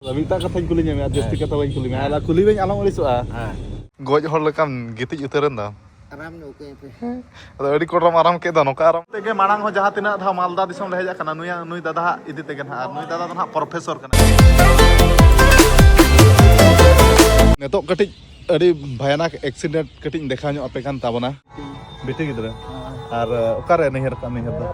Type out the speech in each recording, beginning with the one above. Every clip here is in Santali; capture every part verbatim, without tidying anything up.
ᱟᱫᱚ ᱢᱤᱫᱴᱟᱝ ᱠᱟᱛᱷᱟᱧ ᱠᱩᱞᱤ ᱧᱟᱢᱮᱭᱟ, ᱟᱨ ᱡᱟᱹᱥᱛᱤ ᱠᱟᱛᱷᱟ ᱵᱟᱹᱧ ᱠᱩᱞᱤ ᱢᱮᱭᱟ᱾ ᱟᱨ ᱠᱩᱞᱤ ᱵᱟᱹᱧ ᱟᱞᱚᱢ ᱟᱹᱲᱤᱥᱚᱜᱼᱟ᱾ ᱦᱮᱸ᱾ ᱜᱚᱡ ᱦᱚᱲ ᱞᱮᱠᱟᱢ ᱜᱤᱛᱤᱡ ᱩᱛᱟᱹᱨᱮᱱ ᱫᱚ᱾ ᱟᱨᱟᱢ ᱧᱚᱜ ᱠᱟᱹᱭ ᱯᱮ᱾ ᱟᱫᱚ ᱟᱹᱰᱤ ᱠᱚᱴᱨᱟᱢ ᱟᱨᱟᱢ ᱠᱮᱫ ᱫᱚ, ᱱᱚᱝᱠᱟ ᱟᱨᱟᱢ᱾ ᱛᱮᱜᱮ ᱢᱟᱲᱟᱝ ᱦᱚᱸ ᱡᱟᱦᱟᱸ ᱛᱤᱱᱟᱹᱜ ᱫᱷᱟᱣ ᱢᱟᱞᱫᱟ ᱫᱤᱥᱚᱢ ᱞᱮ ᱦᱮᱡ ᱟᱠᱟᱱᱟ, ᱱᱩᱭᱟᱜ, ᱱᱩᱭ ᱫᱟᱫᱟ ᱦᱟᱜ ᱤᱫᱤ ᱛᱮᱜᱮ ᱱᱟᱦᱟᱜ᱾ ᱟᱨ ᱱᱩᱭ ᱫᱟᱫᱟ ᱫᱚ ᱱᱟᱦᱟᱜ ᱯᱨᱚᱯᱷᱮᱥᱚᱨ ᱠᱟᱱᱟᱭ᱾ ᱱᱤᱛᱚᱜ ᱠᱟᱹᱴᱤᱡ ᱟᱹᱰᱤ ᱵᱷᱟᱭᱟᱱᱟᱠ ᱮᱠᱥᱤᱰᱮᱱᱴ ᱠᱟᱹᱴᱤᱡ ᱤᱧ ᱫᱮᱠᱷᱟᱣ ᱧᱚᱜ ᱟᱯᱮ ᱠᱟᱱ ᱛᱟᱵᱚᱱᱟ᱾ ᱵᱤᱴᱤ ᱜᱤᱫᱽᱨᱟᱹ᱾ ᱟᱨ, ᱚᱠᱟᱨᱮ ᱱᱟᱹᱭᱦᱟᱹᱨ ᱠᱟᱜ, ᱱᱟᱹᱭᱦᱟᱹᱨ ᱫᱚ?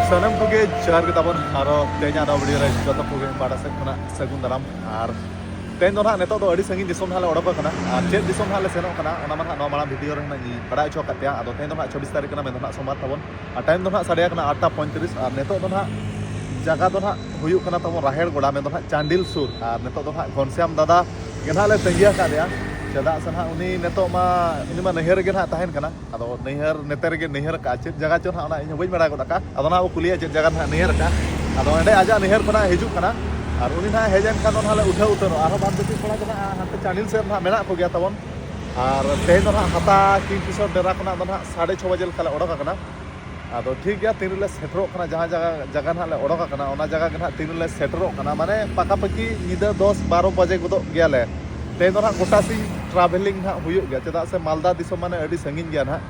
ᱥᱟᱱᱟᱢ ᱠᱚᱜᱮ ᱡᱚᱦᱟᱨ ᱜᱮ ᱛᱟᱵᱚᱱ᱾ ᱟᱨᱚ ᱛᱮᱦᱮᱧᱟᱜ ᱱᱚᱣᱟ ᱵᱷᱤᱰᱤᱭᱳ ᱨᱮ ᱡᱚᱛᱚ ᱠᱚᱜᱮ ᱯᱟᱦᱴᱟ ᱥᱮᱫ ᱠᱷᱚᱱᱟᱜ ᱥᱟᱹᱜᱩᱱ ᱫᱟᱨᱟᱢ᱾ ᱟᱨ ᱛᱮᱦᱮᱧ ᱫᱚ ᱱᱟᱦᱟᱜ ᱱᱤᱛᱚᱜ ᱫᱚ ᱟᱹᱰᱤ ᱥᱟᱺᱜᱤᱧ ᱫᱤᱥᱚᱢ ᱱᱟᱦᱟᱜ ᱞᱮ ᱚᱰᱚᱠ ᱟᱠᱟᱱᱟ᱾ ᱟᱨ ᱪᱮᱫ ᱫᱤᱥᱚᱢ ᱱᱟᱦᱟᱜ ᱞᱮ ᱥᱮᱱᱚᱜ ᱠᱟᱱᱟ, ᱚᱱᱟ ᱢᱟ ᱱᱟᱦᱟᱜ ᱱᱚᱣᱟ ᱢᱟᱲᱟᱝ ᱵᱷᱤᱰᱤᱭᱳ ᱨᱮ ᱱᱟᱦᱟᱜ ᱤᱧ ᱵᱟᱲᱟᱭ ᱦᱚᱪᱚ ᱟᱠᱟᱫ ᱯᱮᱭᱟ᱾ ᱟᱫᱚ ᱛᱮᱦᱮᱧ ᱫᱚ ᱱᱟᱦᱟᱜ ᱪᱷᱟᱵᱵᱤᱥ ᱛᱟᱹᱨᱤᱠᱷ ᱠᱟᱱᱟ, ᱢᱮᱱ ᱫᱚ ᱱᱟᱦᱟᱜ ᱥᱳᱢᱵᱟᱨ ᱛᱟᱵᱚᱱ᱾ ᱟᱨ ᱴᱟᱭᱤᱢ ᱫᱚ ᱱᱟᱦᱟᱜ ᱥᱟᱰᱮ ᱟᱠᱟᱱᱟ ᱟᱴᱴᱟ ᱯᱚᱸᱭᱛᱨᱤᱥ᱾ ᱟᱨ ᱱᱤᱛᱚᱜ ᱫᱚ ᱱᱟᱦᱟᱜ ᱡᱟᱭᱜᱟ ᱫᱚ ᱱᱟᱦᱟᱜ ᱦᱩᱭᱩᱜ ᱠᱟᱱᱟ ᱛᱟᱵᱚᱱ ᱨᱟᱦᱮᱲ ᱜᱚᱰᱟ, ᱢᱮᱱ ᱫᱚ ᱱᱟᱦᱟᱜ ᱪᱟᱱᱰᱤᱞ ᱥᱩᱨ᱾ ᱟᱨ ᱱᱤᱛᱚᱜ ᱫᱚ ᱱᱟᱦᱟᱜ ᱜᱷᱚᱱᱥᱭᱟᱢ ᱫᱟᱫᱟ ᱜᱮ ᱱᱟᱦᱟᱜ ᱞᱮ ᱛᱟᱺᱜᱤ ᱟᱠᱟᱫᱮᱭᱟ᱾ ᱪᱮᱫᱟᱜ ᱥᱮ ᱱᱟᱦᱟᱜ ᱩᱱᱤ ᱱᱤᱛᱚᱜ ᱢᱟ, ᱩᱱᱤ ᱢᱟ ᱱᱟᱹᱭᱦᱟᱹᱨ ᱨᱮᱜᱮ ᱱᱟᱦᱟᱜ ᱛᱟᱦᱮᱱ ᱠᱟᱱᱟ᱾ ᱟᱫᱚ ᱱᱟᱹᱭᱦᱟᱹᱨ ᱱᱮᱛᱮ ᱨᱮᱜᱮ ᱱᱟᱹᱭᱦᱟᱹᱨ ᱟᱠᱟᱫᱼᱟ, ᱪᱮᱫ ᱡᱟᱭᱜᱟ ᱪᱚ ᱱᱟᱦᱟᱜ ᱚᱱᱟ ᱤᱧ ᱦᱚᱸ ᱵᱟᱹᱧ ᱵᱟᱲᱟᱭ ᱜᱚᱫ ᱟᱠᱟᱫᱼᱟ᱾ ᱟᱫᱚ ᱱᱟᱦᱟᱜ ᱵᱚ ᱠᱩᱞᱤᱭᱟ ᱪᱮᱫ ᱡᱟᱭᱜᱟ ᱱᱟᱦᱟᱜ ᱱᱟᱹᱭᱦᱟᱹᱨ ᱟᱠᱟᱫᱼᱟ᱾ ᱟᱫᱚ ᱚᱸᱰᱮ ᱟᱡᱟᱜ ᱱᱟᱹᱭᱦᱟᱹᱨ ᱠᱷᱚᱱᱟᱜ ᱦᱤᱡᱩᱜ ᱠᱟᱱᱟ᱾ ᱟᱨ ᱩᱱᱤ ᱱᱟᱦᱟᱜ ᱦᱮᱡ ᱮᱱ ᱠᱷᱟᱱ ᱫᱚ ᱱᱟᱦᱟᱜ ᱞᱮ ᱩᱴᱷᱟᱹᱣ ᱩᱛᱟᱹᱨᱚᱜᱼᱟ᱾ ᱟᱨᱦᱚᱸ ᱵᱟᱨ ᱯᱮ ᱠᱚᱲᱟ ᱫᱚ ᱱᱟᱦᱟᱜ ᱦᱟᱱᱛᱮ ᱪᱟᱸᱰᱤᱞ ᱥᱮᱫ ᱱᱟᱦᱟᱜ ᱢᱮᱱᱟᱜ ᱠᱚᱜᱮᱭᱟ ᱛᱟᱵᱚᱱ᱾ ᱟᱨ ᱛᱮᱦᱮᱧ ᱫᱚ ᱱᱟᱦᱟᱜ ᱦᱟᱛᱟ ᱠᱤᱝᱯᱷᱤᱥᱚᱨ ᱰᱮᱨᱟ ᱠᱷᱚᱱᱟᱜ ᱫᱚ ᱱᱟᱦᱟᱜ ᱥᱟᱲᱮ ᱪᱷᱚ ᱵᱟᱡᱮ ᱞᱮᱠᱟ ᱞᱮ ᱚᱰᱚᱠ ᱟᱠᱟᱱᱟ᱾ ᱟᱫᱚ ᱴᱷᱤᱠ ᱜᱮᱭᱟ, ᱛᱤᱱ ᱨᱮᱞᱮ ᱥᱮᱴᱮᱨᱚᱜ ᱠᱟᱱᱟ, ᱡᱟᱦᱟᱸ ᱡᱟᱭᱜᱟ, ᱡᱟᱭᱜᱟ ᱱᱟᱦᱟᱜ ᱞᱮ ᱚᱰᱚᱠ ᱟᱠᱟᱱᱟ, ᱚᱱᱟ ᱡᱟᱭᱜᱟ ᱜᱮ ᱱᱟᱦᱟᱜ ᱛᱤᱱ ᱨᱮᱞᱮ ᱥᱮᱴᱮᱨᱚᱜ ᱠᱟᱱᱟ, ᱢᱟᱱᱮ ᱯᱟᱠᱟᱯᱟᱠᱤ ᱧᱤᱫᱟᱹ ᱫᱚᱥ ᱵᱟᱨᱚ ᱵᱟᱡᱮ ᱜᱚᱫᱚᱜ ᱜᱮᱭᱟᱞᱮ᱾ ᱛᱮᱦᱮᱧ ᱫᱚ ᱱᱟᱦᱟᱜ ᱜᱚᱴᱟ ᱥᱤᱧ ᱴᱨᱟᱵᱷᱮᱞᱤᱝ ᱱᱟᱦᱟᱜ ᱦᱩᱭᱩᱜ ᱜᱮᱭᱟ, ᱪᱮᱫᱟᱜ ᱥᱮ ᱢᱟᱞᱫᱟ ᱫᱤᱥᱚᱢ ᱢᱟᱱᱮ ᱟᱹᱰᱤ ᱥᱟᱺᱜᱤᱧ ᱜᱮᱭᱟ ᱱᱟᱦᱟᱜ᱾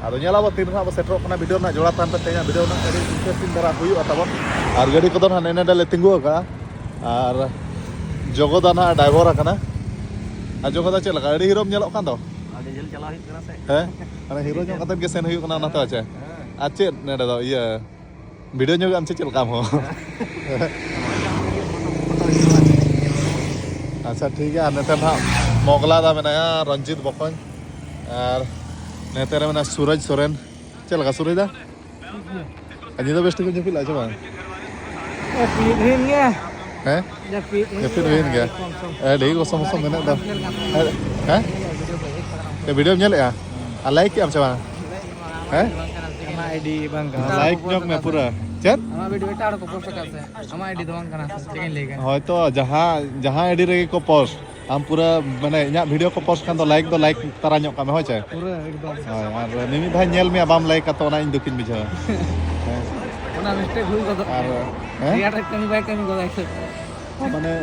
ᱟᱫᱚ ᱧᱮᱞ ᱟᱵᱚ ᱛᱤᱱ ᱨᱮ ᱱᱟᱦᱟᱜ ᱵᱚ ᱥᱮᱴᱮᱨᱚᱜ ᱠᱟᱱᱟ᱾ ᱵᱷᱤᱰᱤᱭᱳ ᱨᱮᱱᱟᱜ ᱡᱚᱲᱟᱣ ᱛᱟᱦᱮᱱ ᱯᱮ, ᱛᱮᱦᱮᱧᱟᱜ ᱵᱷᱤᱰᱤᱭᱳ ᱨᱮᱱᱟᱜ ᱟᱹᱰᱤ ᱤᱱᱴᱟᱨᱮᱥᱴᱤᱝ ᱫᱷᱟᱨᱟ ᱦᱩᱭᱩᱜᱼᱟ ᱛᱟᱵᱚᱱ᱾ ᱟᱨ ᱜᱟᱹᱰᱤ ᱠᱚᱫᱚ ᱱᱟᱦᱟᱜ ᱱᱮ ᱱᱚᱰᱮ ᱞᱮ ᱛᱤᱸᱜᱩ ᱟᱠᱟᱫᱼᱟ᱾ ᱟᱨ ᱡᱚᱜᱚᱫᱟ ᱱᱟᱦᱟᱜ ᱰᱨᱟᱭᱵᱷᱟᱨ ᱟᱠᱟᱱᱟ᱾ ᱟᱨ ᱡᱚᱜᱚᱫᱟ ᱪᱮᱫ ᱞᱮᱠᱟ, ᱟᱹᱰᱤ ᱦᱤᱨᱳᱢ ᱧᱮᱞᱚᱜ ᱠᱟᱱ ᱫᱚ? ᱟᱹᱰᱤ ᱡᱷᱟᱹᱞ ᱪᱟᱞᱟᱣ ᱦᱩᱭᱩᱜ ᱠᱟᱱᱟ ᱥᱮ᱾ ᱦᱮᱸ, ᱢᱟᱱᱮ ᱦᱤᱨᱳ ᱧᱚᱜ ᱠᱟᱛᱮᱫ ᱜᱮ ᱥᱮᱱ ᱦᱩᱭᱩᱜ ᱠᱟᱱᱟ ᱚᱱᱟᱛᱮ, ᱟᱪᱪᱷᱟ᱾ ᱦᱮᱸ᱾ ᱟᱨ ᱪᱮᱫ ᱱᱚᱰᱮ ᱫᱚ ᱤᱭᱟᱹ ᱵᱷᱤᱰᱤᱭᱳ ᱧᱚᱜ ᱟᱢ ᱥᱮ ᱪᱮᱫ ᱞᱮᱠᱟ ᱟᱢ ᱦᱚᱸ? ᱟᱪᱪᱷᱟ, ᱴᱷᱤᱠ ᱜᱮᱭᱟ᱾ ᱟᱨ ᱱᱚᱛᱮ ᱱᱟᱦᱟᱜ ᱢᱚᱜᱽᱞᱟ ᱫᱟ ᱢᱮᱱᱟᱭᱟ, ᱨᱚᱧᱡᱤᱛ ᱵᱚᱠᱚᱧ, ᱟᱨ ᱱᱚᱛᱮ ᱨᱮ ᱢᱮᱱᱟᱭᱟ ᱥᱩᱨᱚᱡᱽ ᱥᱚᱨᱮᱱ᱾ ᱪᱮᱫ ᱞᱮᱠᱟ ᱥᱩᱨᱚᱡᱽ ᱫᱟ? ᱟᱨ ᱧᱤᱫᱟᱹ ᱵᱮᱥ ᱴᱷᱤᱠ ᱮᱢ ᱡᱟᱹᱯᱤᱫ ᱞᱮᱫᱼᱟ ᱪᱮ ᱵᱟᱝ? ᱡᱟᱹᱯᱤᱫ ᱦᱩᱭᱮᱱ ᱜᱮᱭᱟ᱾ ᱦᱮᱸ? ᱡᱟᱹᱯᱤᱫ ᱦᱩᱭᱮᱱ ᱡᱟᱹᱯᱤᱫ ᱜᱮᱭᱟ᱾ ᱦᱩᱭᱮᱱ ᱜᱮᱭᱟ᱾ ᱟᱹᱰᱤ ᱠᱚᱥᱚᱢ ᱢᱚᱥᱚᱢ ᱢᱮᱱᱮᱫ ᱫᱚ᱾ ᱦᱮᱸ? ᱦᱮᱸ? ᱵᱷᱤᱰᱤᱭᱳᱢ ᱧᱮᱞᱮᱫᱼᱟ? ᱟᱨ ᱞᱟᱭᱤᱠ ᱠᱮᱜ ᱟᱢ ᱥᱮ ᱵᱟᱝ? ᱦᱮᱸ? ᱟᱢᱟᱜ ᱟᱭᱰᱤ ᱵᱟᱝ ᱠᱟᱱᱟ᱾ ᱞᱟᱭᱤᱠ ᱧᱚᱜ ᱢᱮ ᱯᱩᱨᱟᱹ᱾ ᱪᱮᱫ? ᱟᱢᱟᱜ ᱵᱷᱤᱰᱤᱭᱳ ᱮᱴᱟᱜ ᱦᱚᱲ ᱠᱚ ᱯᱳᱥᱴ ᱟᱠᱟᱫ ᱥᱮ? ᱟᱢᱟᱜ ᱟᱭᱰᱤ ᱫᱚ ᱵᱟᱝ ᱠᱟᱱᱟ ᱥᱮ? ᱪᱮᱫ ᱤᱧ ᱞᱟᱹᱭ ᱠᱟᱱᱟ? ᱦᱳᱭᱛᱚ ᱡᱟᱦᱟᱸ, ᱡᱟᱦᱟᱸ ᱟᱭᱰᱤ ᱨᱮᱜᱮ ᱠᱚ ᱯᱳᱥᱴ, ᱟᱢ ᱯᱩᱨᱟᱹ ᱢᱟᱱᱮ ᱤᱧᱟᱹᱜ ᱵᱷᱤᱰᱤᱭᱳ ᱠᱚ ᱯᱳᱥᱴ ᱠᱷᱟᱱ ᱫᱚ ᱞᱟᱭᱤᱠ ᱫᱚ ᱞᱟᱭᱤᱠ ᱛᱟᱨᱟ ᱧᱚᱜ ᱠᱟᱜ ᱢᱮ, ᱦᱳᱭ ᱪᱮ? ᱯᱩᱨᱟᱹ ᱮᱠᱫᱚᱢ᱾ ᱦᱳᱭ, ᱟᱨ ᱢᱤᱢᱤᱫ ᱫᱷᱟᱣ ᱧᱮᱞ ᱢᱮᱭᱟ ᱵᱟᱢ ᱞᱟᱭᱤᱠᱟ ᱛᱚ ᱚᱱᱟ ᱤᱧ ᱫᱩᱠᱤᱧ ᱵᱩᱡᱷᱟᱹᱣᱟ᱾ ᱦᱮᱸ᱾ ᱚᱱᱟ ᱢᱤᱥᱴᱮᱠ ᱦᱩᱭ ᱜᱚᱫᱚᱜ ᱟᱨ ᱜᱮᱭᱟ᱾ ᱦᱮᱸ? ᱨᱮᱭᱟᱲ ᱨᱮ ᱠᱟᱹᱢᱤ ᱵᱟᱭ ᱠᱟᱹᱢᱤ ᱜᱚᱫᱟᱭ ᱥᱮ᱾ ᱢᱟᱱᱮ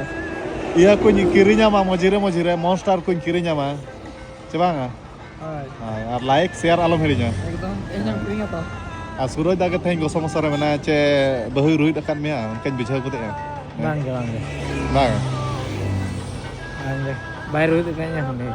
ᱤᱭᱟᱹ ᱠᱚᱧ ᱠᱤᱨᱤᱧᱟᱢᱟ ᱢᱚᱡᱷᱤᱨᱮ ᱢᱚᱡᱷᱤᱨᱮ, ᱢᱚᱱᱥᱴᱟᱨ ᱠᱚᱧ ᱠᱤᱨᱤᱧᱟᱢᱟ, ᱥᱮ ᱵᱟᱝᱟ? ᱦᱳᱭ᱾ ᱦᱳᱭ, ᱟᱨ ᱞᱟᱭᱤᱠ ᱥᱮᱭᱟᱨ ᱟᱞᱚᱢ ᱦᱤᱲᱤᱧᱟ᱾ ᱮᱠᱫᱚᱢ, ᱤᱧ ᱦᱚᱸ ᱠᱤᱨᱤᱧ ᱦᱟᱛᱟᱣᱟ᱾ ᱟᱨ ᱥᱩᱨᱚᱡᱽ ᱫᱟ ᱜᱮ ᱛᱮᱦᱮᱧ ᱜᱚᱥᱚ ᱢᱚᱥᱚ ᱨᱮ ᱢᱮᱱᱟᱭᱟ, ᱪᱮ ᱵᱟᱹᱦᱩᱭ ᱨᱩᱦᱤᱫ ᱟᱠᱟᱫ ᱢᱮᱭᱟ, ᱚᱱᱠᱟᱧ ᱵᱩᱡᱷᱟᱹᱣ ᱜᱚᱫᱮᱜᱼᱟ᱾ ᱵᱟᱝ ᱜᱮ, ᱵᱟᱝ ᱜᱮ᱾ ᱵᱟᱝ? ᱵᱟᱝ ᱜᱮ᱾ ᱵᱟᱭ ᱨᱩᱦᱤᱫ ᱟᱠᱟᱫᱤᱧᱟ ᱩᱱᱤ᱾